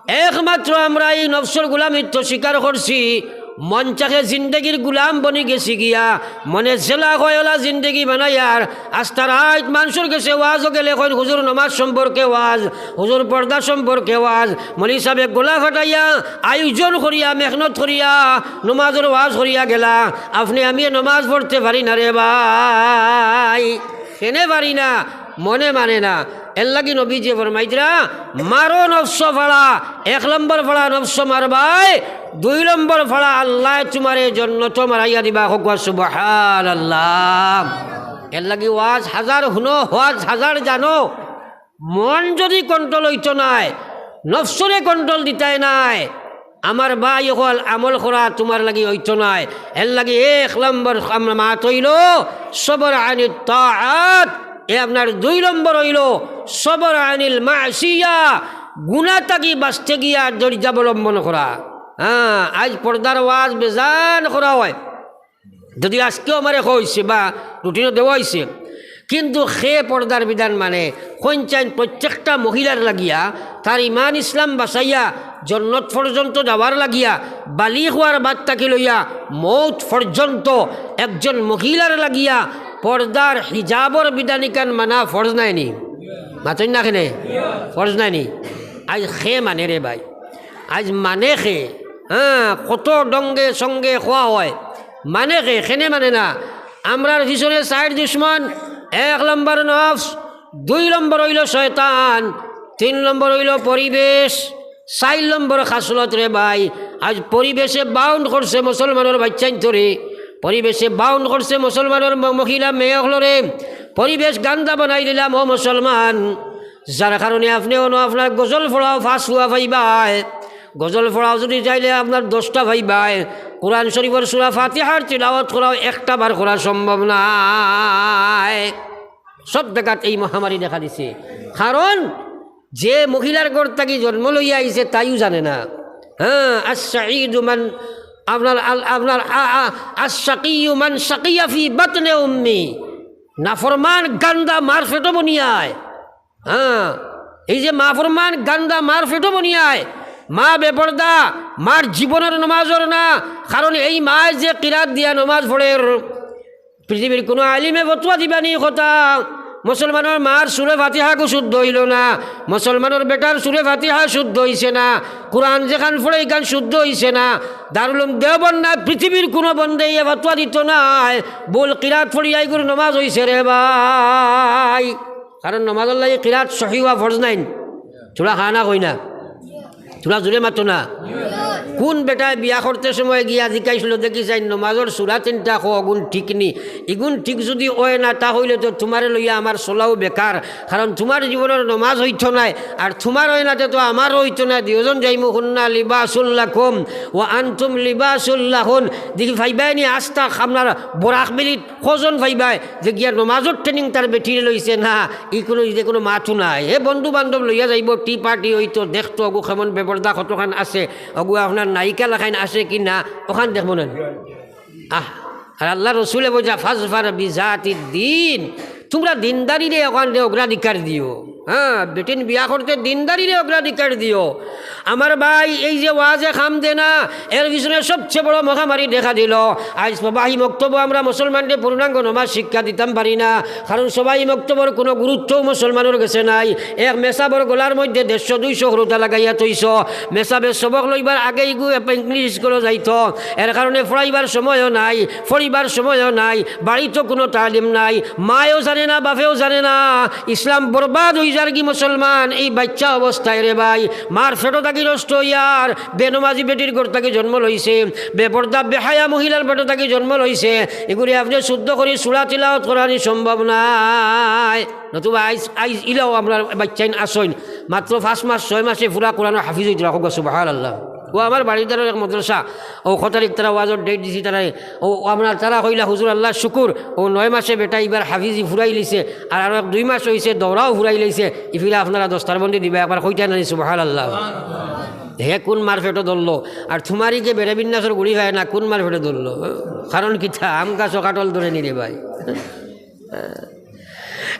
একমাত্র আমরা এই নফসর গুলামিত্ব স্বীকার করছি, মনটাকে জিন্দেগির গুলাম বনি গেছি গিয়া, মনে যেলা কয় অলা জিন্দেগি বানাইয়ার। আস্তা রাইত মানষর গেছে ওয়াজও গেলে কইন, "হুজুর, নমাজ সম্পর্কে ওয়াজ, হুজুর, পর্দা সম্পর্কে ওয়াজ।" মৌলভী সাবে গলা ফাটাইয়া, আয়োজন করিয়া, মেহনত করিয়া, নমাজর ওয়াজ করিয়া গেলা। আপনে আমি নমাজ পড়তে পারি না রে ভাই, কেনে পারি না, মনে মানে না। এরলাগি নবীজিয়ে ফরমাইতরা, "মারো নফস ফাড়া, এক নম্বর ফাড়া নফস মারবায়, দুই নম্বর ফাড়া আল্লায় তুমারে জন্নতো মারাইয়া দিবা।" কউক্কা সুবহানাল্লাহ। এরলাগি ওয়াজ হাজার হুনো, ওয়াজ হাজার জানো, মন যুদি কন্ট্রোল অইতো নায়, নফসরে কন্ট্রোল দিতায় নায়, আমার ভাই অকল, আমল করা তুমার লাগি অইতো নায়। এরলাগি এক নম্বর আম-, মাত অইলো সবর আনিত তাআত। এ আপনার দুই নম্বর অইলো সবর আনিল মাসিয়া, গুনা থাকি বাঁচতে গিয়া ধৈর্য অবলম্বন করা। হ্যাঁ, আইজ পর্দার ওয়াজ বেজান করা অয়। যুদি আজকেও আমারে কইছে বা রুটিনও দেওয়া অইছে, কিন্তু কে পর্দার বিধান মানে? কইন চাইন প্রত্যেকটা মহিলার লাগিয়া, তার ইমান ইসলাম বাঁচাইয়া জন্নত পর্যন্ত যাওয়ার লাগিয়া, বালিগ অওয়ার বাদ থাকি লইয়া মউত পর্যন্ত একজন মহিলার লাগিয়া পর্দার হিজাবর বিধান ইখান মানা ফরজ নায়নি? মাতইন না কেনে? ফরজ নায়নি? আইজ কে মানে রে ভাই? আইজ মানে কে? হ্যাঁ, কত ঢঙ্গে সঙ্গে কওয়া অয়, মানে কে? কেনে মানে না? আমরার পিছনে চাইর দুশমন, এক নম্বর নফস, দুই নম্বর অইলো শয়তান, তিন নম্বর অইলো পরিবেশ, চাইর নম্বর খাসলত রে ভাই। আইজ পরিবেশে বাউন্ড করছে মুসলমানর বাইচ্চাইন্তরে, পরিবেশে বাউন্ড করছে মুসলমানর ম-, মহিলা মেয়ে অকলরে, পরিবেশ গান্দা বানাই দিলাম ও মুসলমান। যার কারণে আপনে অনো আপনার গজল পড়াও পাঁচ ফুয়া পাইবায়, গজল পড়াও যুদি যাইলে আপনার দশটা পাইবায়, কোরআন শরীফর সূরা ফাতিহার তিলাওয়াত করাও একটা বার করা সম্ভব নায়। সব জাগাত এই মহামারী দেখা দিছে, কারণ যে মহিলার ঘর থাকি জন্ম লইয়া আইছে তাইও জানে না। হ্যাঁ, আস-সাঈদু মান, আপনার আল-, আপনার আ-, আ-, আস-শাকিয়্যু মান শাকিয়া ফি বাতনে উম্মি। নাফরমান গান্দা মার পেটো বনিয়ায়। হ্যাঁ, এই যে নাফরমান গান্দা মার পেটো বনিয়ায়, মা বেপর্দা, মার জীবনর নমাজ অর না, কারণ এই মায় যে কিরাত দিয়া নমাজ পড়ের, পৃথিবীর কুনু আলিমে ফতোয়া দিবানি কথা, মুসলমানর মার সূরা ফাতিহাগু শুদ্ধ অইলো না, মুসলমানর বেটার সূরা ফাতিহা শুদ্ধ অইছে না, কোরআন যেখান পড়ে ইখান শুদ্ধ অইছে না, দারুল উলুম দেওবন্দ না, পৃথিবীর কুনু বন্দে ইয়া ফতোয়া দিতো নায়, ভুল কিরাত পড়িয়া ইগুর নমাজ অইছে রে ভাই। কারণ নমাজর লাগি কিরাত সহি অওয়া ফরজ নায়নি? থুড়া হা না কইন না, থুড়া জোরে মাতো না। কুন বেটায় বিয়া করতে সময় গিয়া জিকাইছিল, "দেখি চাইন, নমাজর সূরা তিনটা কও, অগুন ঠিক নি?" ইগুন ঠিক যুদি অয় না, তা অইলে তো তুমারে লইয়া আমার চলাও বেকার, কারণ তুমার জীবনর নমাজ অইতো নায়, আর তুমার অয় না তে তো আমারও অইতো নায়। দুইওজন যাইমু, "হুন্না লিবাসুল লাকুম ওয়া আনতুম লিবাসুল লাহুন।" দেখি পাইবায়নি আস্তা আপনার বরাক ভ্যালিত কয়জন পাইবায় যে গিয়া নমাজর ট্রেনিং তার বেটিরে লইছে না, ই কুনু, ইদে কুনু মাতউ নাই। হে বন্ধু বান্ধব লইয়া যাইবো, টি পার্টি অইতো, দেখতো অগু কেমন বেপর্দা কতখান আছে, অগু আপনার নায়িকা লাখান আছে কি না, অখান দেখবো না। আহ, আর আল্লার রসুলে বুঝা, "ফাজফার বিজাতিদ্দিন", তুমরা দিনদারিরে অখানরে অগ্রাধিকার দিও। হ্যাঁ, বেটিন বিয়া করতে দিনদারিরে অগ্রাধিকার দিও। আমার ভাই, এই যে ওয়াজে কাম দে না, এর পিছনে সবচেয়ে বড় মহামারী দেখা দিলো। আইজ প্রবাহী মক্তবো আমরা মুসলমানরে পূর্ণাঙ্গ নমাজ শিক্ষা দিতাম পারি না, কারণ প্রবাহী মক্তবর কুনু গুরুত্বও মুসলমানর গেছে নাই। এক মেসাবর গলার মধ্যে দেড়শো দুইশো হুরুতা লাগাইয়া থইছো। মেসাবে সবক লইবার আগে ইগু ইংলিশ স্কুলো যাইতো, এর কারণে পড়াইবার সময়ও নাই, পড়িবার সময়ও নাই, বাড়িতো কুনু তালিম নাই, মায়ও জানে না, বাপেও জানে না। ইসলাম বরবাদ অই যারগি মুসলমান, এই বাইচ্চা অবস্থায় রে ভাই, মার পেটো থাকি নষ্ট অইয়ার, বেনমাজি বেটির ঘর থাকি জন্ম লইছে, বেপর্দা বেহায়া মহিলার পেটো থাকি জন্ম লইছে, ইগুরে আপনে শুদ্ধ করি সূরা তিলাওয়াত করানি সম্ভব নায়। নতুবা আইজ, আইজ ইলাও আমরার বাইচ্চাইন আছইন, মাত্র পাঁচ মাস, ছয় মাসে পুরা কোরআনর হাফিজ অইতরা, কউক্কা সুবহানাল্লাহ। ও আমার বাড়ির ধারর এক মাদ্রাসা, ও কত তারিখ তারা ওয়াজর ডেট দিছি তারারে, ও, ও আমরা তারা কইলা, "হুজুর, আল্লাহর শুকুর, ও নয় মাসে বেটা ইবার হাফিজি ফুরাই লিছে, আর আরো এক দুই মাস অইছে, দৌড়াও ফুরাই লিছে, ইফিলা আপনারা দস্তারবন্দি দিবা, একবার কইতা নানি সুবহানাল্লাহ।" হে কুন মারফেটো ধরলো, আর তুমার ইগে বেড়ে বিন্যাসর গুড়ি পায় না, কুন মারফেটো ধরলো? কারণ কিতা, আম গাছো কাটল ধরে নি রে ভাই।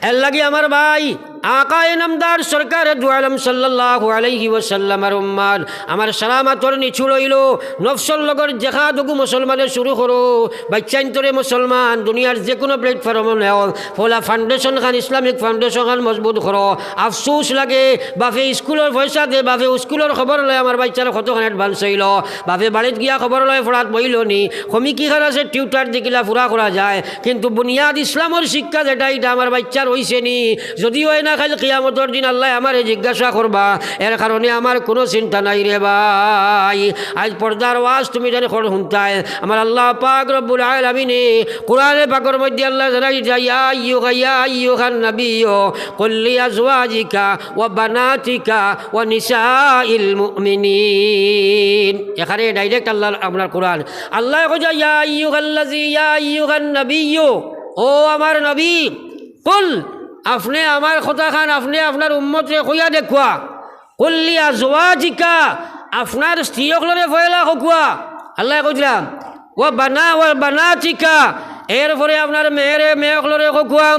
এর লাগি আমার ভাই, আকায়ে নামদার সরকারে দু আলম সাল্লাল্লাহু আলাইহি ওয়াসাল্লামর উম্মত, আমার সালামতর নিচুড় অইলো, নফসর লগর জেহাদ অগু মুসলমানে শুরু করো, বাচ্চাইন্তরে মুসলমান দুনিয়ার যে কুনু প্ল্যাটফর্মো নেও, ফলা ফাউন্ডেশন খান, ইসলামিক ফাউন্ডেশন খান মজবুত করো। আফসোস লাগে, বাপে স্কুলর পয়সা দে, বাপে স্কুলর খবর লয় আমার বাচ্চার কতখান অ্যাডভান্স অইলো, বাপে বাড়িত গিয়া খবর লয় ফড়াত বইলো নি, কমি কিখান আছে টিউটার দেখিলা পুরা করা যায়, কিন্তু বুনিয়াদ ইসলামর শিক্ষা যেটা, ইটা আমার বাচ্চার অইছে নি। যুদি অয় না, কাইল কিয়ামতর দিন আল্লায় আমারে জিজ্ঞাসা করবা। এর কারণে আমার কুনু চিন্তা নাই রে ভাই। আইজ পর্দার ওয়াজ তুমি জানি কর হুনতায়। আমার আল্লাহ পাক রব্বুল আলামিনে কুরআনে পাকর মধ্যে আল্লায় জানাই যায়, "ইয়া আইয়ুহা, ইয়া আইয়ুহান নাবিয়্যু, কুল লি আজওয়াজিকা ওয়া বানাতিকা ওয়া নিসাইল মুমিনিন।" এখানে ডাইরেক্ট আল্লাহ, আপনার কুরআন, আল্লায় কইছে, "ইয়া আইয়ুহাল্লাযী, ইয়া আইয়ুহান নাবিয়্যু, ও আমার নবী, কুল, আপনে আমার কথাখান, আপনে আপনার উম্মতরে কইয়া দেখুয়া, কুল লি আজওয়াজিকা, আপনার স্ত্রী অকলরে পয়লা কউক্কা।" আল্লায় কইছলা, "ওয়া বানা, ওয়া বানাতিকা, এরপরে আপনার মেয়েরে, মেয়ে অকলরে কউক্কা,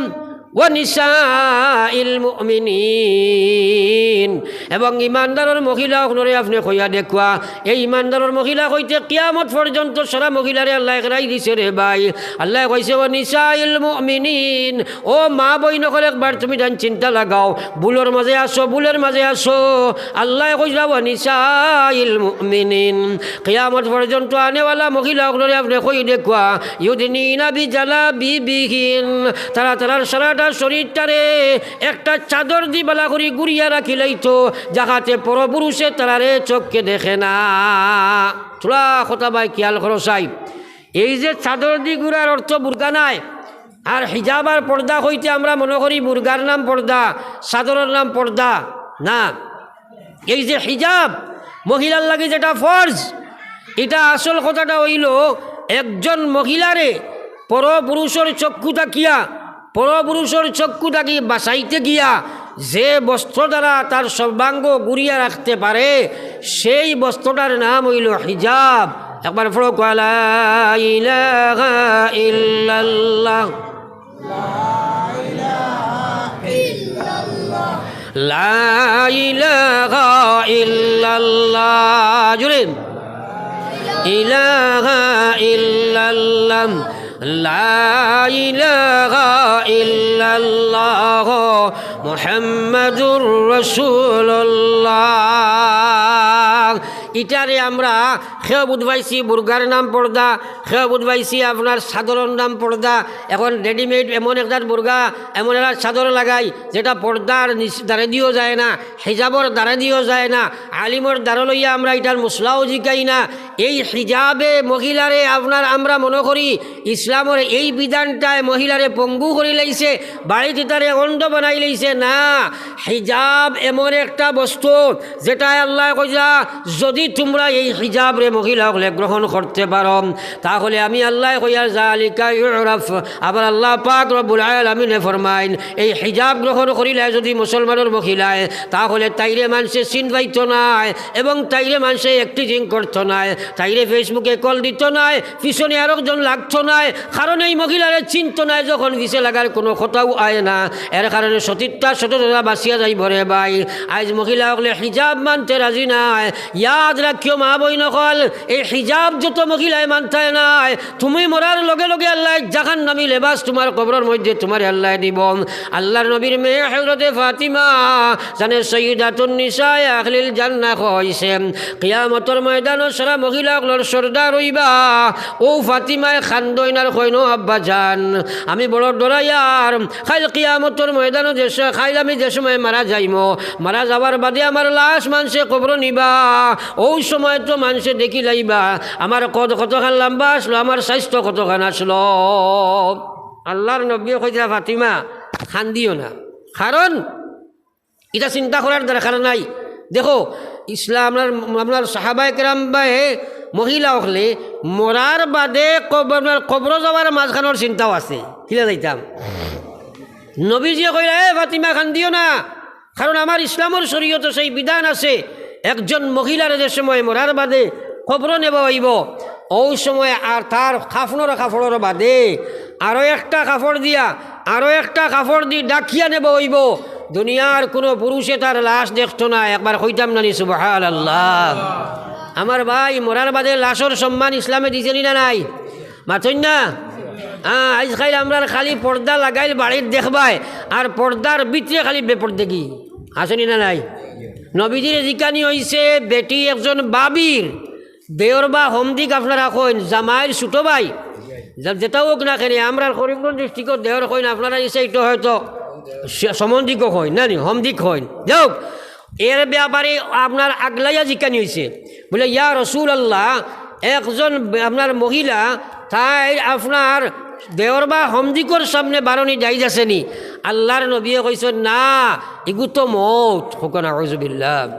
ওয়া নিসাইল মুমিনিন, এবং ইমানদারর মহিলা অকলরে আপনে কইয়া দেখুয়া।" এই ইমানদারর মহিলা কইতে কিয়ামত পর্যন্ত সারা মহিলারে আল্লায় একরাই দিছে রে ভাই। আল্লায় কইছে, "ওয়া নিসাইল মুমিনিন, ও মা বইন অকল, একবার তুমি তান চিন্তা লাগাও, ভুলর মাঝে আছো, ভুলর মাঝে আছো।" আল্লায় কইছলা, "ওয়া নিসাইল মুমিনিন, কিয়ামত পর্যন্ত আনেওয়ালা মহিলা অকলরে আপনে কই দেখুয়া, ইউদিনিনা বিজালাবিবিহিন, তারা তারার সারাটা শরীরটারে একটা চাদর দি বালা করি গুড়িয়া রাখিলাইতো, যাহাতে পরপুরুষে তারারে চোখকে দেখে না।" থুড়া কথা ভাই খেয়াল করো সাই, এই যে চাদর দি গুড়ার অর্থ বুরকা নায়, আর হিজাব আর পর্দা কইতে আমরা মনো করি বুরকার নাম পর্দা, চাদরর নাম পর্দা না। এই যে হিজাব মহিলার লাগি যেটা ফরজ, ইটা আসল কথাটা অইলো, একজন মহিলারে পরপুরুষর চক্ষু থাকিয়া, পরপুরুষর চক্ষু থাকি বাঁচাইতে গিয়া যে বস্ত্র দ্বারা তার সর্বাঙ্গ গুড়িয়া রাখতে পারে, সেই বস্ত্রটার নাম অইলো হিজাব। একবার পড়ো, "ওয়ালা ইলাহা ইল্লাল্লাহ।" লা ইলাহা ইল্লাল্লাহ। জোরে। ইলাহা ইল্লাল্লাহ। লা ইলাহা ইল্লাল্লাহ। মুহাম্মাদুর রাসূলুল্লাহ। ইটারে আমরা কেউ বুঝ পাইছি বুরকার নাম পর্দা, কেউ বুঝ পাইছি আপনার চাদরর নাম পর্দা। এখন রেডিমেড এমন একটা বুরকা, এমন একটা চাদর লাগাই, যেটা পর্দার নিচ, দ্বারে দিও যায় না, হিজাবর দ্বারে দিও যায় না, আলিমর দ্বারে লইয়া আমরা ইটার মসলাও জিকাই না। এই হিজাবে মহিলারে আপনার, আমরা মনো করি ইসলামর এই বিধানটায় মহিলারে পঙ্গু করি লাইছে, বাড়িত তারে অন্ধ বানাই লাইছে। না, হিজাব এমন একটা বস্তু, যেটায় আল্লায় কইরা, "যদি তুমরা এই হিজাবরে মহিলা অকলে গ্রহণ করতে পারো, তাহলে আমি আল্লায় কইয়ার যালিকা ইউরাফ।" আবার আল্লাহ পাক রব্বুল আলামিনে ফরমাইন, এই হিজাব গ্রহণ করিলায় যদি মুসলমানর মহিলায়, তাহলে তাইরে মানষে চিন পাইতো নায় এবং তাইরে মানষে একটিজিং করতো নায়, তাইরে Facebook-এ কল দিতো নায়, পিছনে আরকজন লাগতো নায়, কারণ এই মহিলারে চিনতো নায়, যখন পিছে লাগার কুনু কথাউ আয় না। এর কারণে সতীত্বা সততা বাঁচিয়া যাইবো রে ভাই। আইজ মহিলা অকলে হিজাব মানতে রাজি নায়। ইয়াদ রাখিও মা বইন অকল, এই হিজাব যত মহিলায় মানতায় নায়, তুমি মরার লগে লগে আল্লায় জাহান্নামী লেবাস তুমার কবরর মধ্যে তুমারে আল্লায় দিবো। আল্লার নবীর মেয়ে হযরতে ফাতিমা, জানে সৈয়দাতুন নিসায়ে আহলিল জান্নাহ কইছে, কিয়ামতর ময়দানো সারা মহিলা অকলর সর্দার অইবা। অউ ফাতিমায় কান্দইন আর কইন, "আব্বা জান, আমি বড় ডরাইয়ার, কাইল কিয়ামতর ময়দানো যে স-, কাইল আমি যে সময় মারা যাইমু, মারা যাওয়ার বাদে আমার লাশ মানষে কবরো নিবা, অউ সময় তো মানষে দেখিলাইবা আমার কদ কতখান লাম্বা আছলো, আমার স্বাস্থ্য কতখান আছলো।" আল্লার নবীয়ে কইরা, "ফাতিমা, কান্দিও না।" কারণ ইটা চিন্তা করার দরকার নাই। দেখো, ইসলাম, আপনার, আপনার সাহাবায়ে কেরাম বা এ মহিলা অকলে মরার বাদে কব-, আপনার কবরো যাওয়ার মাঝখানোর চিন্তাও আছে। কিলা যাইতাম? নবীজিয়ে কইলা, "এ ফাতিমা, কান্দিও না, কারণ আমার ইসলামর শরীয়তো সেই বিধান আছে, একজন মহিলারে যে সময় মরার বাদে কবরো নেওয়া অইবো, অউ সময় আর তার কাফনর কাপড়র বাদে আরো একটা কাপড় দিয়া, আরো একটা কাপড় দি ঢাকিয়া নেওয়া অইবো। দুনিয়ার কুনু পুরুষে তার লাশ দেখতো না।" একবার কইতাম নানি সুবহানাল্লাহ? আমার ভাই, মরার বাদে লাশর সম্মান ইসলামে দিছে নি না নাই? মাতইন না? হ্যাঁ, আইজকাইল আমরার খালি পর্দা লাগাইল বাড়িত দেখবায়, আর পর্দার ভিতরে খালি বেপর্দেগি। আছে নি না নাই? নবীজিরে জিকানি অইছে, বেটি একজন ভাবির দেওর বা হমদিক আপনারা কইন, জামাইর ছোট ভাই, যে-, যেটা হোক না কেনে, আমরার করিমগঞ্জ ডিস্ট্রিক্টর দেওর কইন, আপনারা এই সাইডে হয়তো স-, সম্বন্ধিকও কইন, না নি, হমদিক কইন। যাউক, এর ব্যাপারে আপনার আগলাইয়া জিকানি অইছে, বলে, "ইয়া রাসূলুল্লাহ, একজন বে-, আপনার মহিলা, তাই আপনার দেওর বা হমদিকর সামনে বারনি জায়েজ আছে নি?" আল্লাহর নবীয়ে কইছইন, "না, ইগু তো মউত।" কউক্কা নাউজুবিল্লাহ।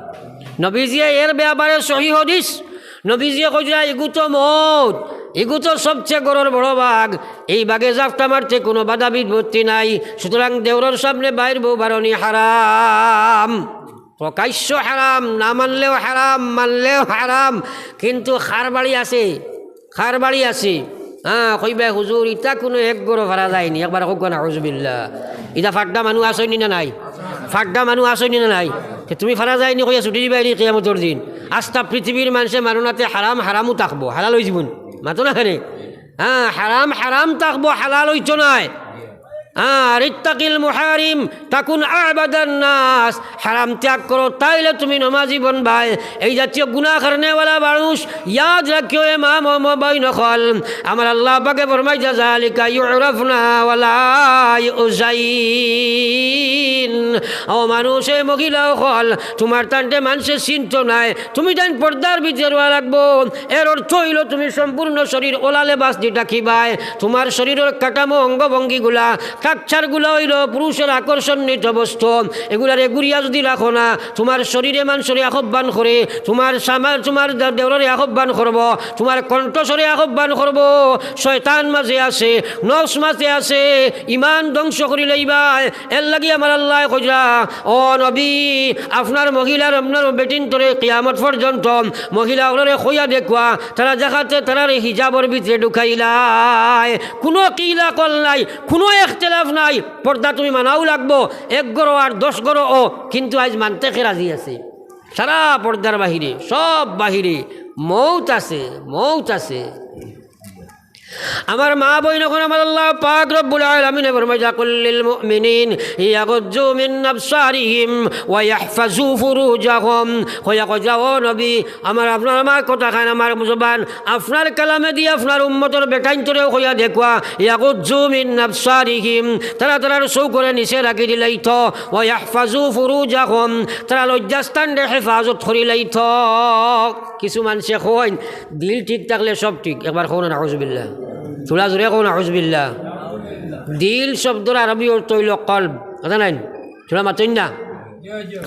নবীজিয়ে এর ব্যাপারে সহি হাদিস, নবীজিয়ে কইরা, "ইগু তো মউত, ইগু তো সবচেয়ে ঘরর বড় ভাগ, এই ভাগে জাপটা মারতে কুনু বাধা বিপত্তি নাই, সুতরাং দেওরর সামনে বাইর বউ বারনি হারাম।" প্রকাশ্য হারাম, না মানলেও হারাম, মানলেও হারাম। কিন্তু কার বাড়ি আছে, কার বাড়ি আছে? হ্যাঁ, কইবায়, "হুজুর, ইতা কুনু এক ঘরো পারা যায়নি।" একবার কউক্কা নাউজুবিল্লাহ। ইতা ফাড্ডা মানুষ আছইন নি না নাই? ফাড্ডা মানুষ আছইন নি না নাই? তে তুমি পারা যায়নি কইয়া ছুটি দিবায় নি কিয়ামতর দিন? আস্তা পৃথিবীর মানষে মাননাতে হারাম হারামউ থাকবো, হালাল অইযিবো নি? মাতো না কেনে? হ্যাঁ, হারাম হারাম থাকবো, হালাল অইতো নায়। আর ইত্তাকিল মুহারিম তাকুন আ'বাদান নাস, হারাম ত্যাগ করো, তাইলে তুমি নমাজি বনবায়। এই জাতীয় গুনাহ করনেওয়ালা মানুষ, ইয়াদ রাখিও এ মা, ম-, ম-, বইন অকল, আমার আল্লাহ পাকে ফরমাইতা, "যালিকা ইউরাফনা ওয়ালা ইউজাইন।" ও মানুষ, এ মহিলা অকল, তুমার তানরে মানষে চিনতো নায়, তুমি তাইন পর্দার ভিতরে রওয়া লাগবো। এর অর্থ অইলো তুমি সম্পূর্ণ শরীর ওলা লেবাস দি ঢাকিবায়। তুমার শরীরর কাঠামো, অঙ্গভঙ্গিগুলা, structure গুলা অইলো পুরুষর আকর্ষণিত বস্তু। এগুলারে ঘুরিয়া যুদি রাখো না, তুমার শরীরে মানষরে আহ্বান করে, তুমার সামা-, তুমার দে-, দেওররে আহ্বান করবো, তুমার কণ্ঠস্বরে আহ্বান করবো। শয়তান মাঝে আছে, নফস মাঝে আছে, ইমান ধ্বংস করি লইবায়। এর লাগি আমার আল্লায় কইরা, "ও নবী, আপনার মহিলার, আপনার বেটিন্তরে কিয়ামত পর্যন্ত মহিলা অকলরে কইয়া দেখুয়া, তারা যাতে তারারে হিজাবর ভিতরে ঢুকাইলায়।" কুনু কিলা কল নাই, কুনু ইখতিলাফ নাই, পর্দা তুমি মানাউ লাগবো, এক ঘরো আর দশ ঘরো ও, কিন্তু আইজ মানতে কে রাজি আছে? সারা পর্দার বাহিরে, সব বাহিরে মউত আছে, মউত আছে। আমার মা বইন অকল, আমার আল্লাহ পাক রব্বুল আলামিনে ফরমাইতা, "কুল্লিল মুমিনিন ইয়াগুজ্জু মিন আবসারিহিম ওয়া ইয়াহফাজু ফুরুজাহুম।" কইয়া কইরা, "ও নবী, আমার, আপনার, আমার কথা খান, আমার জবান, আপনার কালামে দি আপনার উম্মতর বেটাইন্তরেও কইয়া দেখুয়া, ইয়াগুজ্জু মিন আবসারিহিম, তারা তারার চউখরে নিচে রাখি দিলাইতো, ওয়া ইয়াহফাজু ফুরুজাহুম, তারা লজ্জাস্থানরে হেফাজত করিলাইতো।" কিছু মানষে কইন, দিল ঠিক থাকলে সব ঠিক। একবার কও না, নাউজুবিল্লাহ। থুড়া জোরে কও, নাউজুবিল্লাহ। দিল শব্দর আরবি অর্থ অইলো কলব। কথা নায় নি? থুড়া মাতইন না।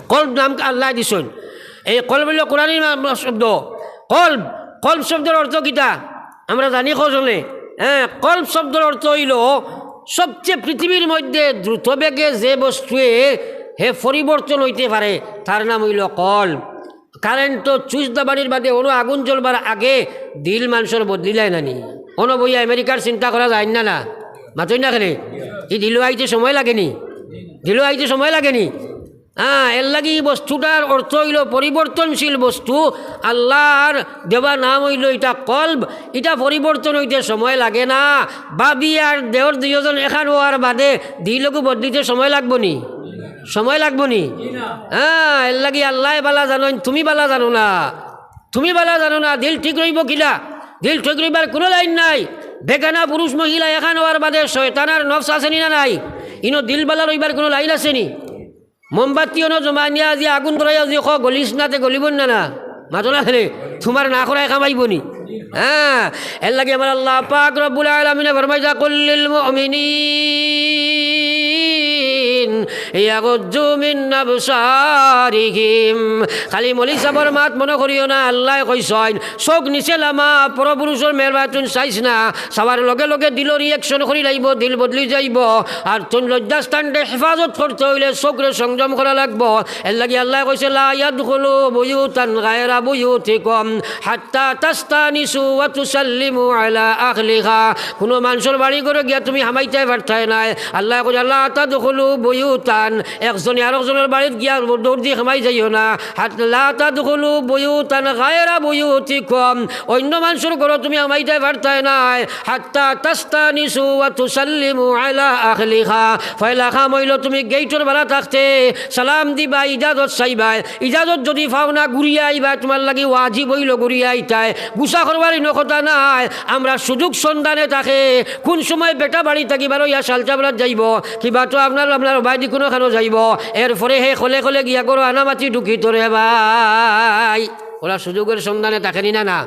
কলব নাম আল্লায় দিছইন। এই কলব অইলো কোরআনি মা-, শব্দ। কলব, কলব শব্দর অর্থ কিতা? আমরা জানি কজনে? হ্যাঁ, কলব শব্দর অর্থ অইলো সবচেয়ে পৃথিবীর মধ্যে দ্রুত বেগে যে বস্তুয়ে হে পরিবর্তন অইতে পারে, তার নাম অইলো কলব। কারেন্টর সুইচ দাবানির বাদে অনো আগুন জ্বলবার আগে দিল মানষর বদলিলায় না নি? অনো বইয়া আমেরিকার চিন্তা করা যায় না, না? মাতইন না কেনে? ই দিলো আইতে সময় লাগে নি? দিলো আইতে সময় লাগে নি? হ্যাঁ, এর লাগি ই বস্তুটার অর্থ অইলো পরিবর্তনশীল বস্তু। আল্লার দেওয়া নাম অইলো ইটা কলব, ইটা পরিবর্তন অইতে সময় লাগে না। ভাবি আর দেওর দুইওজন এখান অওয়ার বাদে দিলগু বদলিতে সময় লাগবো নি? সময় লাগবো নি? হ্যাঁ, এর লাগি আল্লায় বালা জানইন, তুমি বালা জানো না। তুমি বালা জানো না, দিল ঠিক রইবো কিলা? দিল ঠিক রইবার কুনু লাইন নাই। বেগানা পুরুষ মহিলা এখান অওয়ার বাদে শয়তান আর নফস আছে নি না নাই? ইনো দিল বালা রইবার কুনু লাইন আছে নি? মোমবাতি অনো জমানিয়া আজি আগুন ধরাইয়া আজি ক গলিস না, তে গলিবো না, না? মাতো না কেনে? তুমার না করায় কামাইবো নি? হ্যাঁ, এর লাগি আমার আল্লাহ পাক রব্বুল আলামিনে ফরমাইতা, "কুল্লিল মুমিনিন ইয়াগুদ্দু মিন আবসারিহিম। খালি মৌলভী সাবর মাত মনো করিও না, আল্লায় কইছইন, চউখ নিচে লামা, পরপুরুষর মেহরবানি তুই চাইস না। চাওয়ার লগে লগে দিলর reaction করি লাইবো, দিল বদলি যাইবো। আর তুই লজ্জাস্থানরে হেফাজত করতে অইলে চউখরে সংযম করা লাগবো। এরলাগি আল্লায় কইছে, লা ইয়াদখুলু বুয়ুতান গায়রা বুয়ুতিকুম হাত্তা তাস্তানিসু ওয়া তুসাল্লিমু আলা আহলিহা। কুনু মানষর বাড়ি ঘরো গিয়া তুমি হামাইতায় পারতায় নায়। আল্লায় কইরা, লা তাদখুলু বুয়ুতান, একজনে আরকজনর বাড়িত গিয়া দৌড় দি হামাই যাইও না। হাত-, লা তাদখুলু বুয়ুতান গায়রা বুয়ুতিকুম, অইন্য মানষর ঘরো তুমি হামাইতায় পারতায় নায়। হাত্তা তাস্তানিসু ওয়া তুসাল্লিমু আলা আহলিহা। পয়লা কাম অইলো তুমি গেইটর বারা থাকতে সালাম দিবায়, ইজাজত চাইবায়। ইজাজত যুদি পাও না, ঘুরিয়া আইবায়, তুমার লাগি ওয়াজিব অইলো ঘুরিয়া আইতায়। গুসা করবার ইনো কথা নায়, আমরা সুযোগ সন্ধানে থাকে। কুন সময় বেটা বাড়ি থাকি বারইয়া শালচাবড়াত যাইবো, কিবা তো আপনার, আপনার বায়দি কুনুখানো যাইবো, এরপরে হে খলে খলে গিয়া ঘরো আনামাতি ঢুকিতো রে ভাই। ওরা সুযোগর সন্ধানে থাকে নি না, না?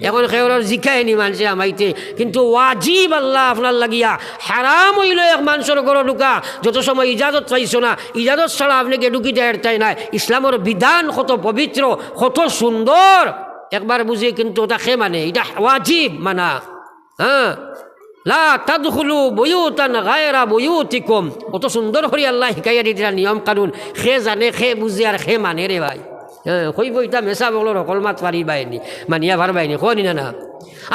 এখন কেউরর জিকায় নি মানষে হামাইতে, কিন্তু ওয়াজিব আল্লাহ আপনার লাগিয়া। হারাম অইলো এক মানষর ঘরো ঢুকা, যত সময় ইজাজত পাইছো না, ইজাজত ছাড়া আপনে গিয়া ঢুকিতায় পারতায় নায়। ইসলামর বিধান কত পবিত্র, কত সুন্দর, একবার বুঝি, কিন্তু ওটা কে মানে? ইটা ওয়াজিব মানা। হ্যাঁ, লা তাদখুলু বুয়ুতান গায়রা বুয়ুতিকুম। কত সুন্দর করি আল্লায় হিকাইয়া দিতরা নিয়ম কানুন, কে জানে, কে বুঝে আর কে মানে রে ভাই। হ্যাঁ, কইবো ইতা মেসাব অকলর হকল মাত পারিবায় নি, মানিয়া পারবায় নি, কও নি না, না?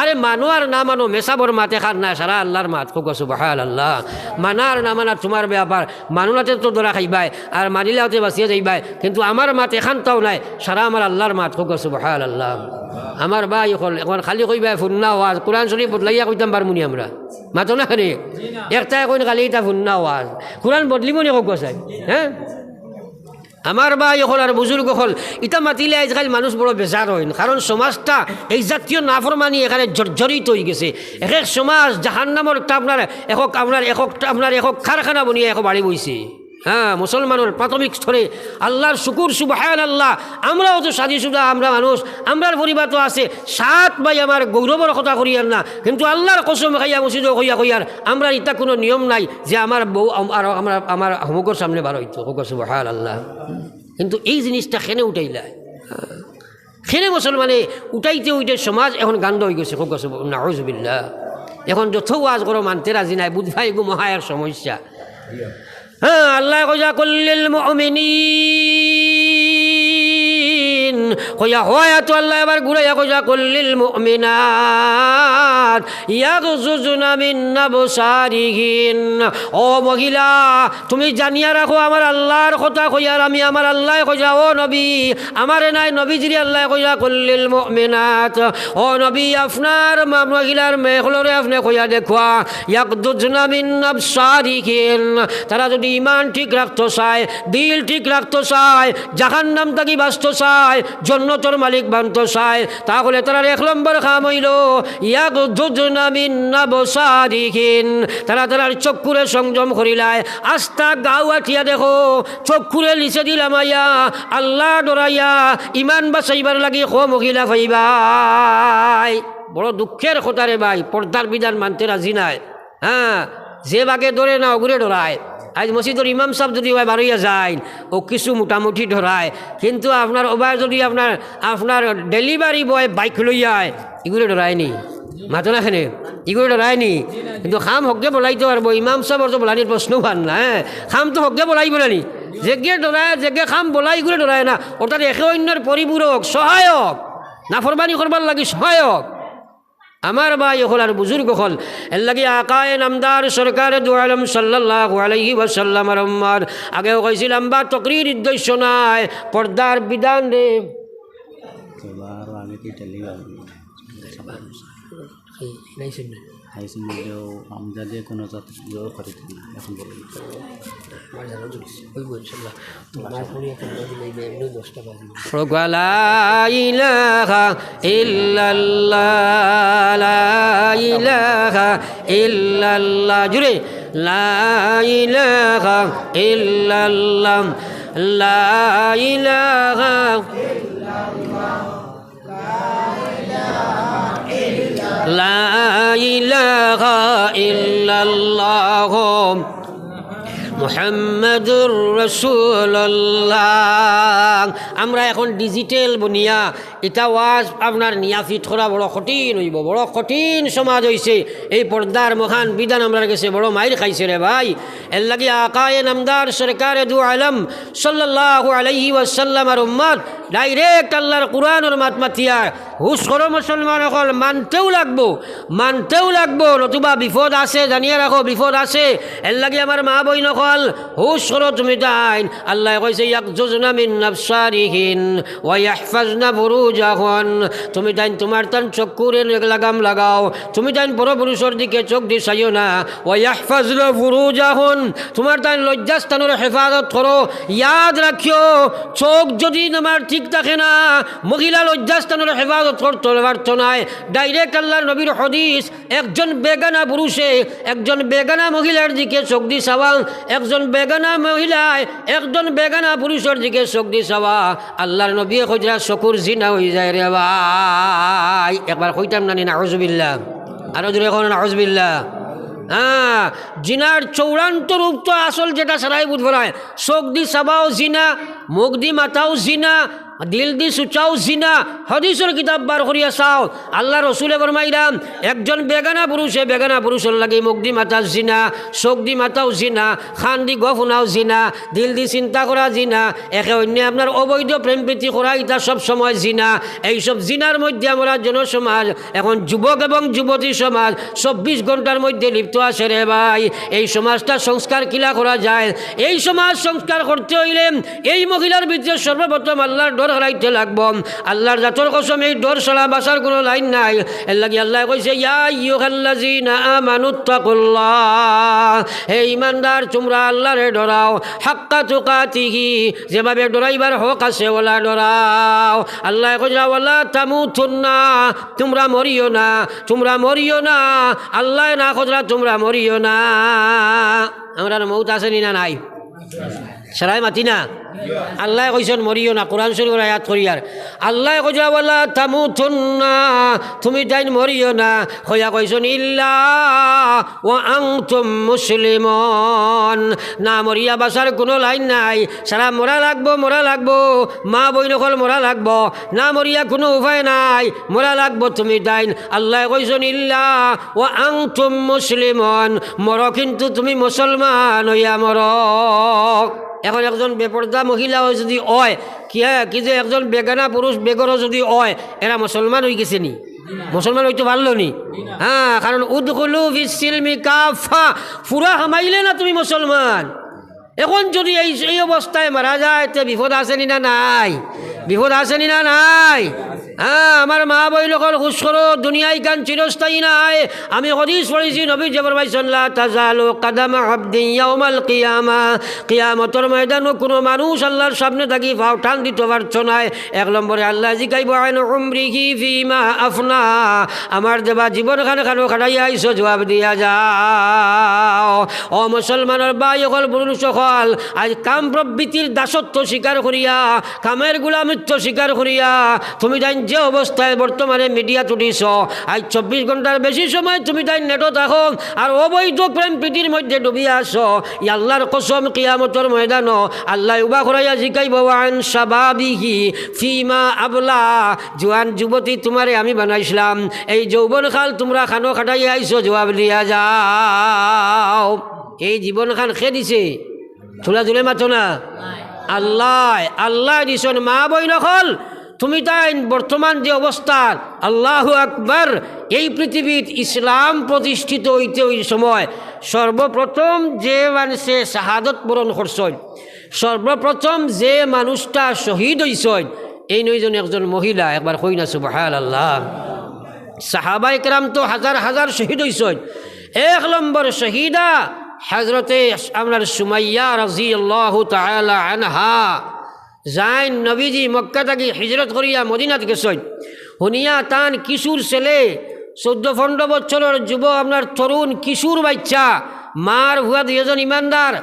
আরে মানো আর না মানো, মেসাবর মাত এখান নায়, সারা আল্লার মাত, কউক্কা সুবহানাল্লাহ। মানা আর না মানা তুমার ব্যাপার, মানো না তে তো ধরা খাইবায়, আর মানিলে অতে বাঁচিয়া যাইবায়, কিন্তু আমার মাত এখানতাও নায়, সারা আমার আল্লার মাত, কউক্কা সুবহানাল্লাহ। আমার ভাই অকল, এখন খালি কইবায় ফুন্না ওয়াজ, কুরআন শরীফ বদলাইয়া কইতাম পারমু নি আমরা? মাতো না কেনে? একটায় কইন খালি ইটা ফুন্না ওয়াজ, কুরআন বদলিবো নি কউক্কা চাই? হ্যাঁ? আমার ভাই অকল আর বুজুর্গ অকল, ইতা মাতিলে আইজকাইল মানুষ বড় বেজার অইন, কারণ সমাজটা এই জাতীয় নাফরমানি এখানে জর্জরিত অইগেছে। এক এক সমাজ জাহান্নামর টা আপনার একক, আপনার একক, আপনার একক কারখানা বনিয়া একক বাড়ি বইছে। হ্যাঁ, মুসলমানর প্রাথমিক স্তরে আল্লার শুকুর, সুবহানাল্লাহ। আমরাও তো শাদিশুদা, আমরা মানুষ, আমরার পরিবার তো আছে। সাত ভাই আমার, গৌরবর কথা করিয়ার না, কিন্তু আল্লার কসম খাইয়া মসজিদো কইয়া কইয়ার, আমরার ইতা কুনু নিয়ম নাই যে আমার বউ আম-, আর আমার, আমার হমুকর সামনে বার অইতো, কউক্কা সুবহানাল্লাহ। কিন্তু এই জিনিসটা কেনে উঠাইলা? কেনে মুসলমানে উঠাইতে উঠাইতে সমাজ এখন গান্দা অইগেছে, কউক্কা সুবহানাল্লাহ, নাউজুবিল্লাহ। এখন যত ওয়াজ করো মানতে রাজি নায়, বুঝবায় এগু মহা এক সমস্যা। হ্যাঁ, আল্লায় কইরা, "কুল্লিল মুমিনিন।" কইয়া হয় তো আল্লায় আবার ঘুরাইয়া কইরা, "কুল্লিল মুমিনাত ইয়াগুযুযনা মিন আবসারিহিন।" ও মহিলা, তুমি জানিয়া রাখো, আমার আল্লার কথা কইয়ার আমি, আমার আল্লায় কইরা, ও নবী, আমারে নায়, নবীজিরে আল্লায় কইরা, "কুল্লিল মুমিনাত।" ও নবী, আপনার মা-, মহিলার মেয়েগুলোরে আপনে কইয়া দেখুয়া, ইয়াগুযুযনা মিন আবসারিহিন। তারা যদি ইমান ঠিক রাখতো চায়, দিল ঠিক রাখতো চায়, জাহান্নাম থাকি বাঁচতো চায়, জন্নতর মালিক বানতো চায়, তাহলে তারার এক নম্বর কাম অইলো, ইয়াগুযুযনা মিন আবসারিহিন। তারা তারার চক্ষুরে সংযম করিলায়, আস্তা গাউ আটিয়া দেখো, চক্ষুরে নিচেদি লামাইয়া, আল্লাহ ডরাইয়া, ইমান বাঁচাইবার লাগি কম মহিলা পাইবায়। বড় দুঃখের কথা রে ভাই, পর্দার বিধান মানতে রাজি নায়। হ্যাঁ, যে বাগে ডরে না, ওগুরে ডরায়। আইজ মসজিদর ইমাম সাব যদি ওবায় বারইয়া যাইন, ও কিছু মোটামুটি ডরায়, কিন্তু আপনার ওবায় যদি আপনার, আপনার delivery boy bike লইয়া আয়, ইগুরে ডরায় নি? মাতো না কেনে? ইগুরে ডরায় নি? কিন্তু কাম হকগে বলাইতো পারবো, ইমাম সাবর তো বলানির প্রশ্ন অর না, হ্যাঁ? কাম তো হকগে বলাইবো না নি? যেগে ডরায়, যেগে কাম বলায়, ইগুরে ডরায় না। অর্থাৎ একে অইন্যর পরিপূরক, সহায়ক, নাফরমানি করবার লাগি সহায়ক। আমার ভাই অকল আর বুজুর্গ অকল, এরলাগি আকায়ে নামদার সরকারে দু আলম সাল্লাল্লাহু আলাইহি ওয়াসাল্লামর উম্মত। আগেও কইছিলাম বা তকরির উদ্দেশ্য নায়, পর্দার বিধান রে। তো আর আমি কি টেলি এই, এই শুনবেন। এই শুনবেন যে ও আমজাদে কোনো জাত ইয়ে করে না, এখন বলুন। আমার জানা উচিত, ওই বলছিলাম। পড়ুক্কা, লা ইলাহা ইল্লাল্লাহ, লা ইলাহা ইল্লাল্লাহ। জুরে, লা ইলাহা ইল্লাল্লাহ, লা ইলাহা, লা ইলাহা ইল্লাল্লাহ। মুহাম্মাদুর রাসূলুল্লাহ। আমরা এখন ডিজিটাল বনিয়া ইতা ওয়াজ আপনার নিয়া ফিট করা বড় কঠিন অইবো, বড় কঠিন সমাজ অইছে। এই পর্দার মহান বিধান আমরার গেছে বড় মাইর খাইছে রে ভাই। এরলাগি আকায়ে নামদার সরকারে দু আলম সাল্লাল্লাহু আলাইহি ওয়াসাল্লামর উম্মত ডাইরেক্ট আল্লাহর কুরআনর মাত মাতিয়ার হুশ করো মুসলমান অকল, মানতেউ লাগবো, মানতেউ লাগবো, নতুবা বিপদ আছে, জানিয়া রাখো বিপদ আছে। এরলাগি আমার মা বইন অকল, হুশ করো তুমি তাইন। আল্লায় কইছে, "ইয়াগযুযনা মিন আবসারিহিন ওয়া ইয়াহফাযনা ফুরুজাহুন।" তুমি তাইন তুমার তান চক্ষুরে লাগাম লাগাও, তুমি তাইন পরপুরুষর দিকে চোখ দি চাইও না। "ওয়া ইয়াহফাযনা ফুরুজাহুন", তুমার তাইন লজ্জাস্থানর হেফাজত করো। ইয়াদ রাখিও, চোখ যুদি তুমার ঠিক থাকে না, মহিলা লজ্জাস্থানর হেফাজত করতো পারতো নায়। ডাইরেক্ট আল্লাহর নবীর হাদিস, একজন বেগানা পুরুষে একজন বেগানা মহিলার দিকে চোখ দি চাওয়া, একজন বেগানা মহিলায় একজন বেগানা পুরুষর দিকে চোখ দি চাওয়া, আল্লাহর নবীয়ে কইরা চকুর জিনা অইযায় রে ভাই। একবার কইতাম না নি নাউজুবিল্লাহ? আরো জোরে কও নাউজুবিল্লাহ। হ্যাঁ, জিনার চূড়ান্ত রূপ তো আসল যেটা সারাই বুঝ ফরায়, চোখ দি চাওয়াও জিনা, মুখ দি মাতাও জিনা, দিল দি সুচাও জিনা। হাদিসর কিতাব বার করিয়া চাও, আল্লাহর রসুলে ফরমাইরা, একজন বেগানা পুরুষে বেগানা পুরুষর লাগি মুখ দি মাতা জিনা, চোখ দি মাতাও জিনা, কান দি গফ হুনাও জিনা, দিল দি চিন্তা করা জিনা, একে অইন্যে আপনার অবৈধ প্রেম প্রীতি করা, ইতা সব সময় জিনা। এইসব জিনার মধ্যে আমরা জনসমাজ এখন যুবক এবং যুবতী সমাজ চব্বিশ ঘন্টার মধ্যে লিপ্ত আছে রে ভাই। এই সমাজটা সংস্কার কিলা করা যায়? এই সমাজ সংস্কার করতে অইলে এই মহিলার ভিতরে সর্বপ্রথম আল্লাহর ডর হারাইতে লাগবো। আল্লাহর জাতর কসম, এই ডর ছাড়া বাঁচার কুনু লাইন নাই। এরলাগি আল্লায় কইছে, "ইয়া আইয়ুহাল্লাযীনা আমানুত্তাকুল্লাহ।" হে ঈমানদার, তুমরা আল্লাহরে ডরাও, হাক্কা তুকাতিহি, যেভাবে ডরাইবার হক আছে, অলা ডরাও। আল্লায় কইরা, "ওয়ালা তামুতুন্না", তুমরা মরিও না, তুমরা মরিও না। আল্লায় না কইরা, তুমরা মরিও না। আমরার মউত আছে নি না নাই? সারাই মাতি না। আল্লায় কইছইন মরিও না, কুরআন শরীফর আয়াত করিয়ার। আল্লায় কইরা, "ওয়ালা তামুতুন্না", তুমি তাইন মরিও না। কইয়া কইছইন, "ইল্লা ওয়া আনতুম মুসলিমুন।" না মরিয়া বাঁচার কুনু লাইন নাই। সারা মরা লাগবো, মরা লাগবো। মা বইন অকল মরা লাগবো। না মরিয়া কুনু উপায় নাই। মরা লাগবো তুমি তাইন। আল্লায় কইছইন, "ইল্লা ওয়া আনতুম মুসলিমুন", মরো কিন্তু তুমি মুসলমান অইয়া মরো। এখন একজন বেপর্দা মহিলাও যুদি অয়, কি, হ্যাঁ, কি যে একজন বেগানা পুরুষ বেগরো যুদি অয়, এরা মুসলমান অইগেছে নি? মুসলমান অইতো পারলো নি? হ্যাঁ, কারণ উদখুলু ফিস সিলমি কাফা, পুরা হামাইলে না তুমি মুসলমান। এখন যুদি এই, এই অবস্থায় মারা যায়, তে বিপদ আছে নি না নাই? বিপদ আছে নি না নাই? হ্যাঁ, আমার মা বইন অকল, হুশ করো, দুনিয়া ইখান চিরস্থায়ী নায়। আমি হাদিস পড়ছি, নবীজি ফরমাইছইন, "লা তাজালু কাদামা আবদিন ইয়াউমাল কিয়ামা।" কিয়ামতর ময়দানো কুনু মানুষ আল্লাহর সামনে থাকি পাও টান দিতো পারতো নায়। এক নম্বরে আল্লায় জিকাইবো, "আন উমরিহি ফিমা আফনা।" আমার দেওয়া জীবনখান খানো খাটাইয়া আইছো, জবাব দিয়া যাও। ও মুসলমানর ভাই অকল, পুরুষ অকল, আইজ কাম প্রবৃত্তির দাসত্ব স্বীকার করিয়া, কামের গুলামিত্ব স্বীকার করিয়া, তুমি তাইন যে অবস্থায় বর্তমানে মিডিয়াত উঠিছো, আইজ চব্বিশ ঘন্টার বেশি সময় তুমি তাইন নেটো থাকো, আর অবৈধ প্রেম প্রীতির মধ্যে ডুবিয়া আছো, ই আল্লাহর কসম, কিয়ামতর ময়দানো আল্লায় উবা করাইয়া জিকাইবো, "ওয়ান শাবাবিহি ফিমা আবলা।" জোয়ান যুবতী তুমারে আমি বানাইছলাম, এই যৌবনকাল তুমরা খানো খাটাইয়া আইছো, জবাব দিয়া যাও। এই জীবনখান কে দিছে? তুলা জুলে মাতো না। আল্লায়, আল্লায় দিছইন। মা বইন অকল, তুমি তাইন বর্তমান যে অবস্থাত, আল্লাহু আকবার, এই পৃথিবীত ইসলাম প্রতিষ্ঠিত অইতে অই সময় সর্বপ্রথম যে মানষে শাহাদত বরণ করছইন, সর্বপ্রথম যে মানুষটা শহীদ অইছইন, এইন অইছইন একজন মহিলা। একবার কই না সুবহানাল্লাহ। সাহাবায়ে কেরাম তো হাজার হাজার শহীদ অইছইন। এক নম্বর শহীদা হযরতে আপনার সুমাইয়া রাদিয়াল্লাহু তাআলা আনহা। যাইন নবীজি মক্কা থাকি হিজরত করিয়া মদিনাত গেছইন। হুনিয়া তান কিশোর ছেলে, চৌদ্দ পনরো বছরর যুবক, আপনার তরুণ কিশোর বাইচ্চা, মার ফুয়া দুইজন ইমানদার,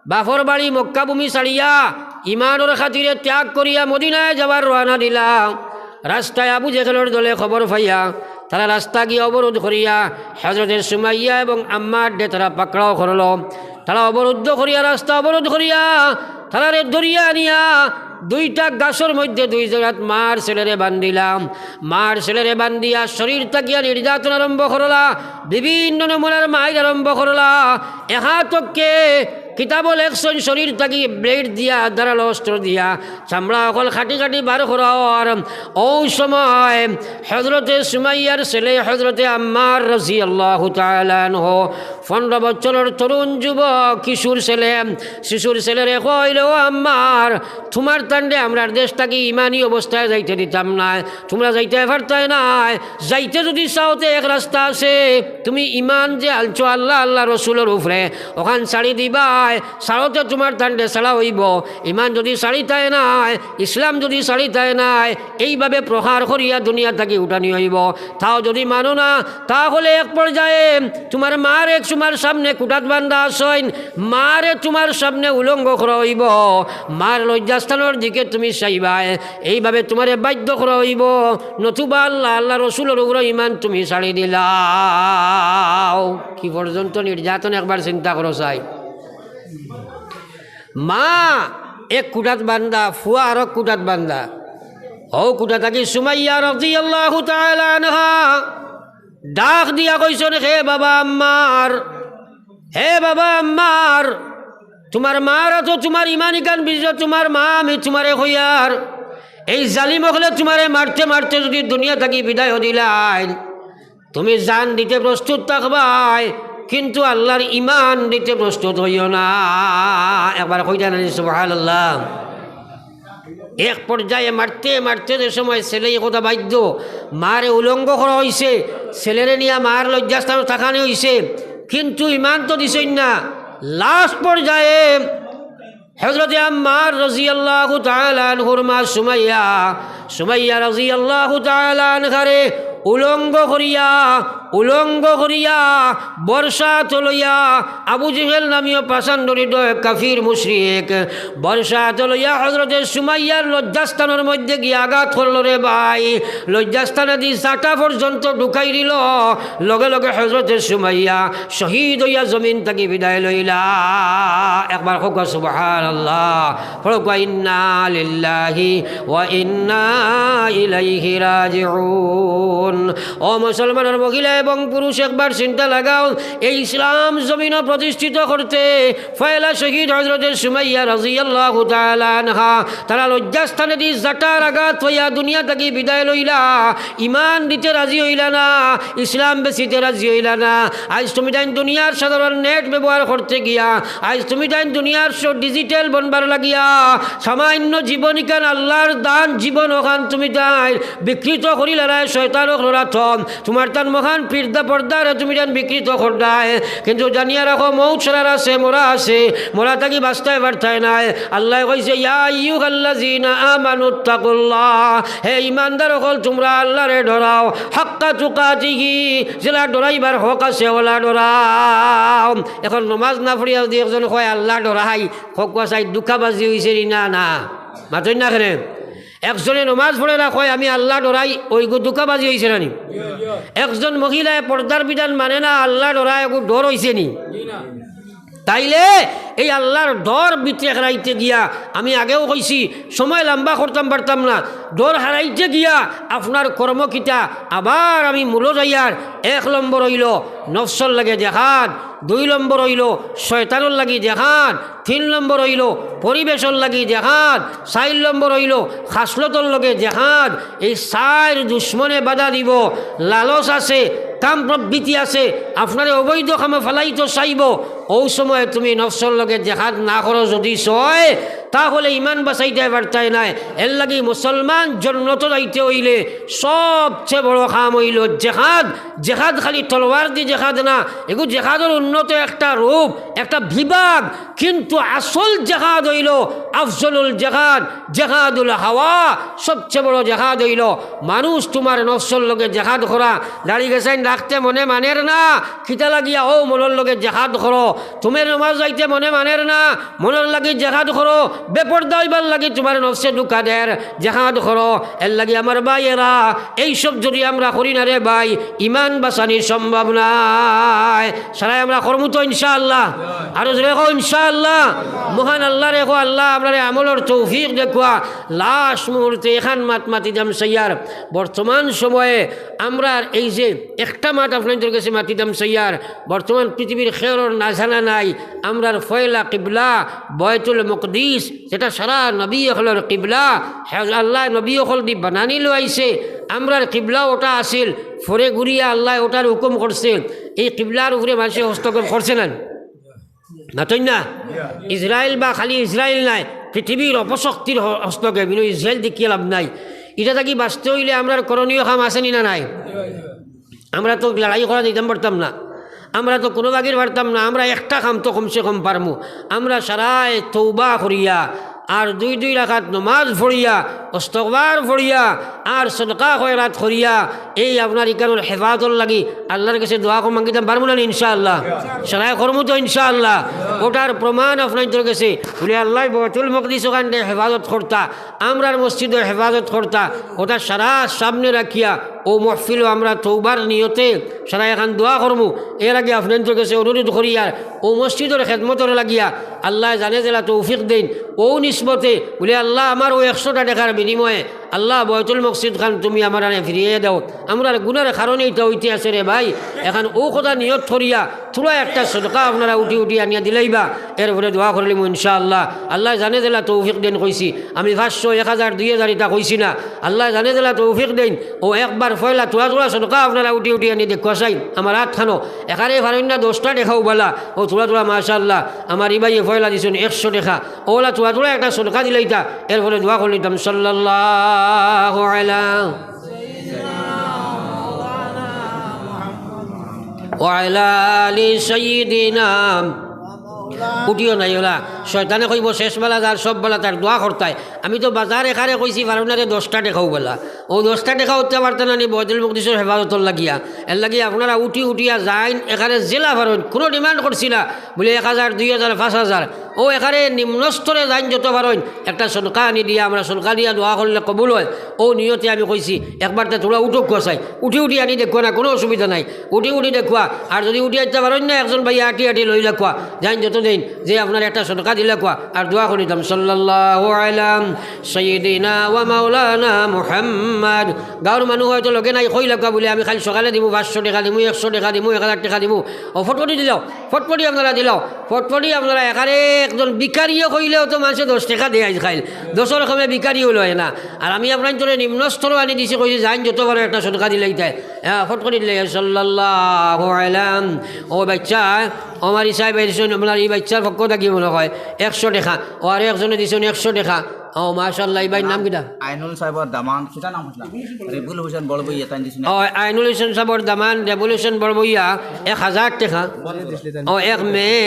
বাপর বাড়ি মক্কা ভূমি ছাড়িয়া, ইমানর খাতিরে ত্যাগ করিয়া মদিনায় যাবার রওয়ানা দিলা। রাস্তায় আবু জেহেলর দলে খবর পাইয়া, তারা রাস্তা গিয়া অবরোধ করিয়া হযরতে সুমাইয়া এবং আম্মাররে তারা পাকড়াও করলো। তারা অবরুদ্ধ করিয়া, রাস্তা অবরোধ করিয়া, তারারে ধরিয়া আনিয়া দুইটা গাছর মধ্যে দুই জাগাত মা'র ছেলেরে বান্ধিলাম। মা'র ছেলেরে বান্ধিয়া শরীর থাকিয়া নির্যাতন আরম্ভ করলা, বিভিন্ন নমুনার মাইর আরম্ভ করলা। এহাতকে কিতাবো লেখছইন শরীর থাকি ব্লেড দিয়া, ধারালো অস্ত্র দিয়া চামড়া অকল কাটি কাটি বার করা অর। অউ সময় হযরতে সুমাইয়ার ছেলে হযরতে আম্মার রাদিয়াল্লাহু তাআলা আনহু, পনরো বছরর তরুণ যুবক, কিশোর ছেলে, শিশুর ছেলেরে কইল, "ও আম্মার, তুমার তানরে আমরার দেশ থাকি ইমানি অবস্থায় যাইতে দিতাম নায়, তুমরা যাইতে পারতায় নায়, যাইতে যুদি চাও তে এক রাস্তা আছে, তুমি ইমান যে আনছো আল্লাহ, আল্লাহ রসুলর উপরে, অখান ছাড়ি দিবায়, ছাড়ো তে তুমার তানরে ছাড়া অইবো, ইমান যুদি ছাড়িতায় নায়, ইসলাম যুদি ছাড়িতায় নায়, এইভাবে প্রহার করিয়া দুনিয়া থাকি উঠানি অইবো। তাও যুদি মানো না, তাহলে এক পর্যায়ে তুমার মা'রে তুমার সামনে কুঠাত বান্ধা আছইন, মা'রে তুমার সামনে উলঙ্গ করা অইবো, মা'র লজ্জাস্থানর দিকে তুমি চাইবায়, এইভাবে তুমারে বাধ্য করা অইবো, নতুবা আল্লাহ, আল্লাহ রসুলর উপরে ইমান তুমি ছাড়ি দিলাও।" কি পর্যন্ত নির্যাতন একবার চিন্তা করো চাই। মা এক কুঠাত বান্ধা, ফুয়া আরক কুঠাত বান্ধা। অউ কুঠা থাকি সুমাইয়া রাদিয়াল্লাহু তাআলা আনহা ডাক দিয়া কইছইন, "হে বাবা আম্মার, হে বাবা আম্মার, তুমার মা'র আতো তুমার ইমানি কান বিজে, তুমার মা আমি তুমারে কইয়ার, এই জালিম অকলে তুমারে মারতে মারতে যুদি দুনিয়া থাকি বিদায় দিলাইন, তুমি জান দিতে প্রস্তুত থাকবায়, কিন্তু আল্লাহর ইমান দিতে প্রস্তুত অইও না।" একবার কইতা নানি সুবহানাল্লাহ। এক পর্যায়ে মারতে মারতে যে সময় ছেলে ই কথা বাধ্য, মা'রে উলঙ্গ করা অইছে, ছেলেরে নিয়া মা'র লজ্জাস্থানো থাকানি অইছে, কিন্তু ইমান তো দিছইন না। লাস্ট পর্যায়ে হযরতে আম্মার রাদিয়াল্লাহু তাআলা আনহুর মা সুমাইয়া, সুমাইয়া রাদিয়াল্লাহু তাআলা আনহারে উলঙ্গ করিয়া, উলঙ্গ করিয়া, বর্শা আতো লইয়া, আবু জেহেল নামীয় পাষাণ্ডহৃদয় কাফির মুশরিক, বর্শা আতো লইয়া হযরতে সুমাইয়ার লজ্জাস্থানর মধ্যে গিয়া আঘাত করলো রে ভাই। লজ্জাস্থানেদি জাটা পর্যন্ত ঢুকাই দিল। লগে লগে হযরতে সুমাইয়া শহীদ অইয়া জমিন থাকি বিদায় লইলা। একবার কউক্কা সুবহানাল্লাহ, পড়উক্কা ইন্না লিল্লাহি ওয়া ইন্না ইলাইহি রাজিউন। ও মুসলমানর মহিলা এবং পুরুষ, একবার চিন্তা লাগাও, এই ইসলাম জমিনো প্রতিষ্ঠিত করতে পয়লা শহীদ হযরতে সুমাইয়া রাদিয়াল্লাহু তাআলা আনহা, তারা লজ্জাস্থানেদি জাটার আঘাত অইয়া দুনিয়া থাকি বিদায় লইলা। ইমান দিতে রাজি অইলা না, ইসলাম বেচিতে রাজি অইলা না। আইজ তুমি তাইন দুনিয়ার সাধারণ নেট ব্যবহার করতে গিয়া, আইজ তুমি তাইন দুনিয়ার সব ডিজিটাল বনবার লাগিয়া, সামান্য জীবনীখান আল্লাহর দান জীবন অখান তুমি তাইন বিকৃত করিলাইরায় শয়তান অকলর আতো। তুমার তান মহান পির্দা পর্দারে তুমি তাইন বিকৃত কররায়। কিন্তু জানিয়া রাখো, মউত সারার আছে, মরা আছে, মরা থাকি বাচতায় পারতায় নায়। আল্লায় কইছে, "ইয়া আইয়ুহাল্লাযীনা আমানুত্তাকুল্লাহ।" হে ইমানদার অকল, তুমরা আল্লারে ডরাও। হাক্কা তুকাতিহি, যেলা ডরাইবার হক আছে, অলা ডরাও। এখন নমাজ না পড়িয়া যুদি একজন কয়, "আল্লা ডরাই", কউক্কা চাই, ধুকাবাজি অইছে নি না? না, মাতইন না কেনে? একজনে নমাজ পড়ে না, কয়, "আমি আল্লা ডরাই", অইগু ধুকাবাজি অইছে না নি? একজন মহিলায় পর্দার বিধান মানে না, আল্লা ডরাই, এগু ডর অইছে নি? তাইলে এই আল্লার ডর ভিতরে হারাইতে গিয়া, আমি আগেও কইছি, সময় লম্বা করতাম পারতাম না, ডর হারাইতে গিয়া আপনার কর্ম কিতা, আবার আমি মূলো যাইয়ার। এক নম্বর অইলো নফসর লগে জেহাদ, দুই নম্বর অইলো শয়তানর লাগি জেহাদ, তিন নম্বর অইলো পরিবেশর লাগি জেহাদ, চাইর নম্বর অইলো খাসলতর লগে জেহাদ। এই চাইর দুশমনে বাধা দিবো, লালচ আছে, কাম প্রবৃত্তি আছে, আপনারে অবৈধ কামো ফালাইতো চাইবো। অউ সময় তুমি নফসর লগে জেহাদ না করো যুদি ছয়, তাহলে ইমান বাচাইতায় পারতায় নায়। এরলাগি মুসলমান জন্নতো যাইতে অইলে সবচে বড় কাম অইলো জেহাদ। জেহাদ খালি তলোয়ারদি জেহাদ না, এগু জেহাদর উন্নত একটা রূপ, একটা বিভাগ। কিন্তু আসল জেহাদ অইলো আফজলুল জেহাদ, জেহাদুল হাওয়া। সবচে বড় জেহাদ অইলো মানুষ তুমার নফসর লগে জেহাদ করা। দাড়ি গেছাইন রাখতে মনে মানের না, কিতা লাগিয়া অউ মনর লগে জেহাদ করো। তুমার নমাজ যাইতে মনে মানের না, মনর লাগি জেহাদ করো। বেপর্দা অইবার লাগি তুমার নফসে ধোকা দের, জেহাদ করো। এর লাগি আমার ভাইয়েরা, এইসব যদি আমরা করি না রে ভাই, ইমান বাঁচানি সম্ভব নায়। সারাই আমরা করমু তো ইনশাআল্লাহ। আরো জোরে কও ইনশাআল্লাহ। মহান আল্লাহরে কও, আল্লাহ আমরারে আমলর তৌফিক দেউক্কা। লাস্ট মুহূর্তে এখান মাত মাতি দাম সাইয়ার। বর্তমান সময়ে আমরার এই যে একটা মাত আপনাইনতর গেছে মাতি দাম সাইয়ার, বর্তমান পৃথিবীর খেরর না জানা নাই, আমরার ফয়লা কিবলা বয়তুল মুকদ্দিস, যেটা সারা নবী অকলর কিবলা, আল্লায় নবী অকলদি বানানি লইছে। আমরার কিবলা ওটা আছিল, পরে ঘুরিয়া আল্লায় ওটার হুকুম করছে। এই কিবলার উপরে মানষে হস্তক্ষেপ করছে না, না তো না? ইসরায়েল বা খালি ইসরায়েল নায়, পৃথিবীর অপশক্তির হ-, হস্তক্ষেপ, ইনো ইসরায়েল দেখিয়া লাভ নাই। ইটা থাকি বাঁচতে অইলে আমরার করণীয় কাম আছে নি না নাই? আমরা তো লড়াই করা দিতাম পারতাম না, আমরা তো কোনো বাগির পারতাম না। আমরা একটা কাম তো কমসে কম পারমু। আমরা সারায় তৌবা করিয়া, আর দুই দুই রাকাত নমাজ পড়িয়া, ইস্তেগফার পড়িয়া, আর সদকা খয়রাত করিয়া, এই আপনার ইকানোর হেফাজতর লাগি আল্লাহর গেছে দোয়া কম মাগিতাম পারমু না নি ইনশাআল্লাহ? সারায় করমু তো ইনশাআল্লাহ। ওটার প্রমাণ আপনাইনতর গেছে, বুলে আল্লায় বয়তুল মুকদ্দিস ওখান হেফাজত করতা, আমরার মসজিদর হেফাজত করতা, ওটা সারা সামনে রাখিয়া ও মহফিলো আমরা তৌবার নিয়তে সারায় এখান দোয়া করমু। এর আগে আপনাইনতর গেছে অনুরোধ করিয়ার ও মসজিদর খেদমতর লাগিয়া আল্লায় জানে যেলা তৌফিক দেইন, ও নিসবতে বুলে আল্লাহ আমার ও একশোটা টেকার বিনিময়ে আল্লাহ বয়তুল মুকদ্দিস খান তুমি আমারারে ফিরিয়ে দাও, আমরার গুনার কারণে ইটা অইতে আছে রে ভাই। এখান ও কথা নিয়ত করিয়া থুড়া একটা সদকা আপনারা উঠি উঠি আনিয়া দিলাইবা, এরপরে দোয়া করিলিমু ইনশাআল্লাহ। আল্লায় জানে যেলা তৌফিক দেইন কইছি, আমি পাঁচশো, এক হাজার, দুই হাজার ইটা কইছি না। আল্লায় জানে যেলা তৌফিক দেইন, ও একবার ফয়লা থুড়া থুড়া সদকা আপনারা উঠি উঠি আনি দেউক্কা চাই। আমার আত খানো একারে পারইন না দশটা টেকাও বালা, ও থুড়া থুড়া মাশাআল্লাহ। আমার ই ভাইয়ে ফয়লা দিছইন একশো টেকা, ওলা থুড়া থুড়া একটা সদকা দিলাইতা, এরপরে দোয়া করিলিতাম। সাল্লাল্লাহু আলা ওয়া আলা আলি সাইয়্যিদিনা। উঠিও নাই ওলা, শয়তানে কইবো শেষ বালা যার সব বালা তার, দোয়া করতায়। আমি তো বাজার একারে কইছি পারইন না রে দশটা টেকাও বালা, ও দশটা টেকা উঠতে পারতা না নি বয়তুল মুকদ্দিসর হেফাজতর লাগিয়া। এর লাগি আপনারা উঠি উঠিয়া যাইন, একারে যেলা পারইন, কোনো demand করছি না বুলে এক হাজার, দুই হাজার, পাঁচ হাজার, ও একারে নিম্ন স্তরে যাইন যত পারইন, একটা সদকা আনি দিয়া, আমরা সদকা দিয়া দোয়া করলে কবুল হয়। ও নিয়তে আমি কইছি, একবার তে থুড়া উঠউক্কা চাই, উঠি উঠি আনি দেউক্কা না, কোনো অসুবিধা নাই, উঠি উঠি দেউক্কা। আর যদি উঠি আইতা পারইন না, একজন ভাইয়ে আটি আটি লইলাউক্কা, যাইন যত দেইন, যে আপনার একটা সদকা দিলাউক্কা, আর দোয়া করিতাম। সাল্লাল্লাহু আলা সাইয়্যিদিনা ওয়া মাওলানা মুহাম্মদ। গাঁওর মানুষ হয়তো লগে নাই, কইলাউক্কা বুলে আমি কাইল সকালে দিমু, পাঁচশো টেকা দিমু, একশো টেকা দিমু, এক হাজার টেকা দিমু, ও ফটফটি দিলাও, ফটফটি আপনারা দিলাও, ফটফটি আপনারা একারে একজন ভিখারিয়ে কইলেও তো মানষে দশ টেকা দেয় আইজ কাইল, দশর কমে ভিখারিও লয় না। আর আমি আপনাইনতরে নিম্ন স্তরো আনি দিছি, কইছি যাইন যত পারো একটা সদকা দিলাইতায়। হ্যাঁ, ফটফটি দিলাইয়া। সাল্লাল্লাহু আলা, ও বাচ্চা, ও আমার ই সাহেব আইছইন, আপনার ই বাচ্চার পক্ষ থাকি মনে হয় একশো টেকা, ও আরো একজনে দিছইন একশো টেকা। ও মাশাআল্লাহ, ই ভাইর নাম কিতা? আইনুল সাহেবর দামান, কিতা নাম আছিল? রেবুল হোসেন বড়বইয়া, তাইন দিছইন। ও, আইনুল হোসেন সাহেবর দামান রেবুল হোসেন বড়বইয়া এক হাজার টেকা। ও, এক মেয়ে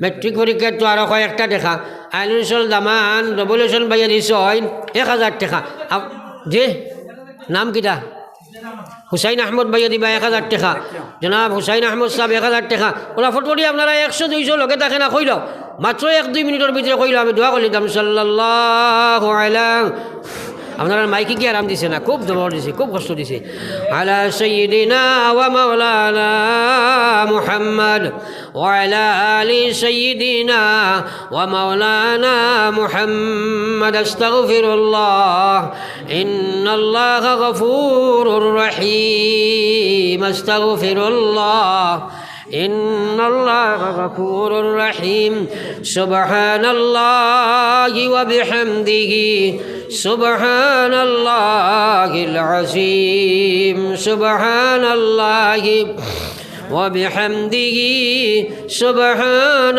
মেট্রিক পরীক্ষা তো আরো কয়েকটা টেকা। আইনুল হোসেন দামান রেবুল হোসেন ভাইয়া দিছইন এক হাজার টেকা। আপ-, জি, নাম কিতা? হুসাইন আহমদ ভাইয়া দিবা এক হাজার টেকা। জনাব হুসাইন আহমদ সাহেব এক হাজার টেকা। ওলা ফটফটি আপনারা একশো দুইশো লগে থাকে না, কইলাও। মাত্র এক দুই মিনিটর ভিতরে কইলাও, আমি দোয়া করিলিতাম। সাল্লাল্লাহু আলা, আপনারার মাইকে কি আরাম দিছে না? খুব জবর দিছে, খুব কষ্ট দিছে। আলা সাইয়্যিদিনা ওয়া মাওলানা মুহাম্মদ ওয়া আলা আলি সাইয়্যিদিনা ওয়া মাওলানা মুহাম্মদ। আস্তাগফিরুল্লাহ। إن الله غفور رحيم. أستغفر الله. إن الله غفور رحيم. سبحان الله وبحمده. سبحان الله العظيم. سبحان الله وبحمده. سبحان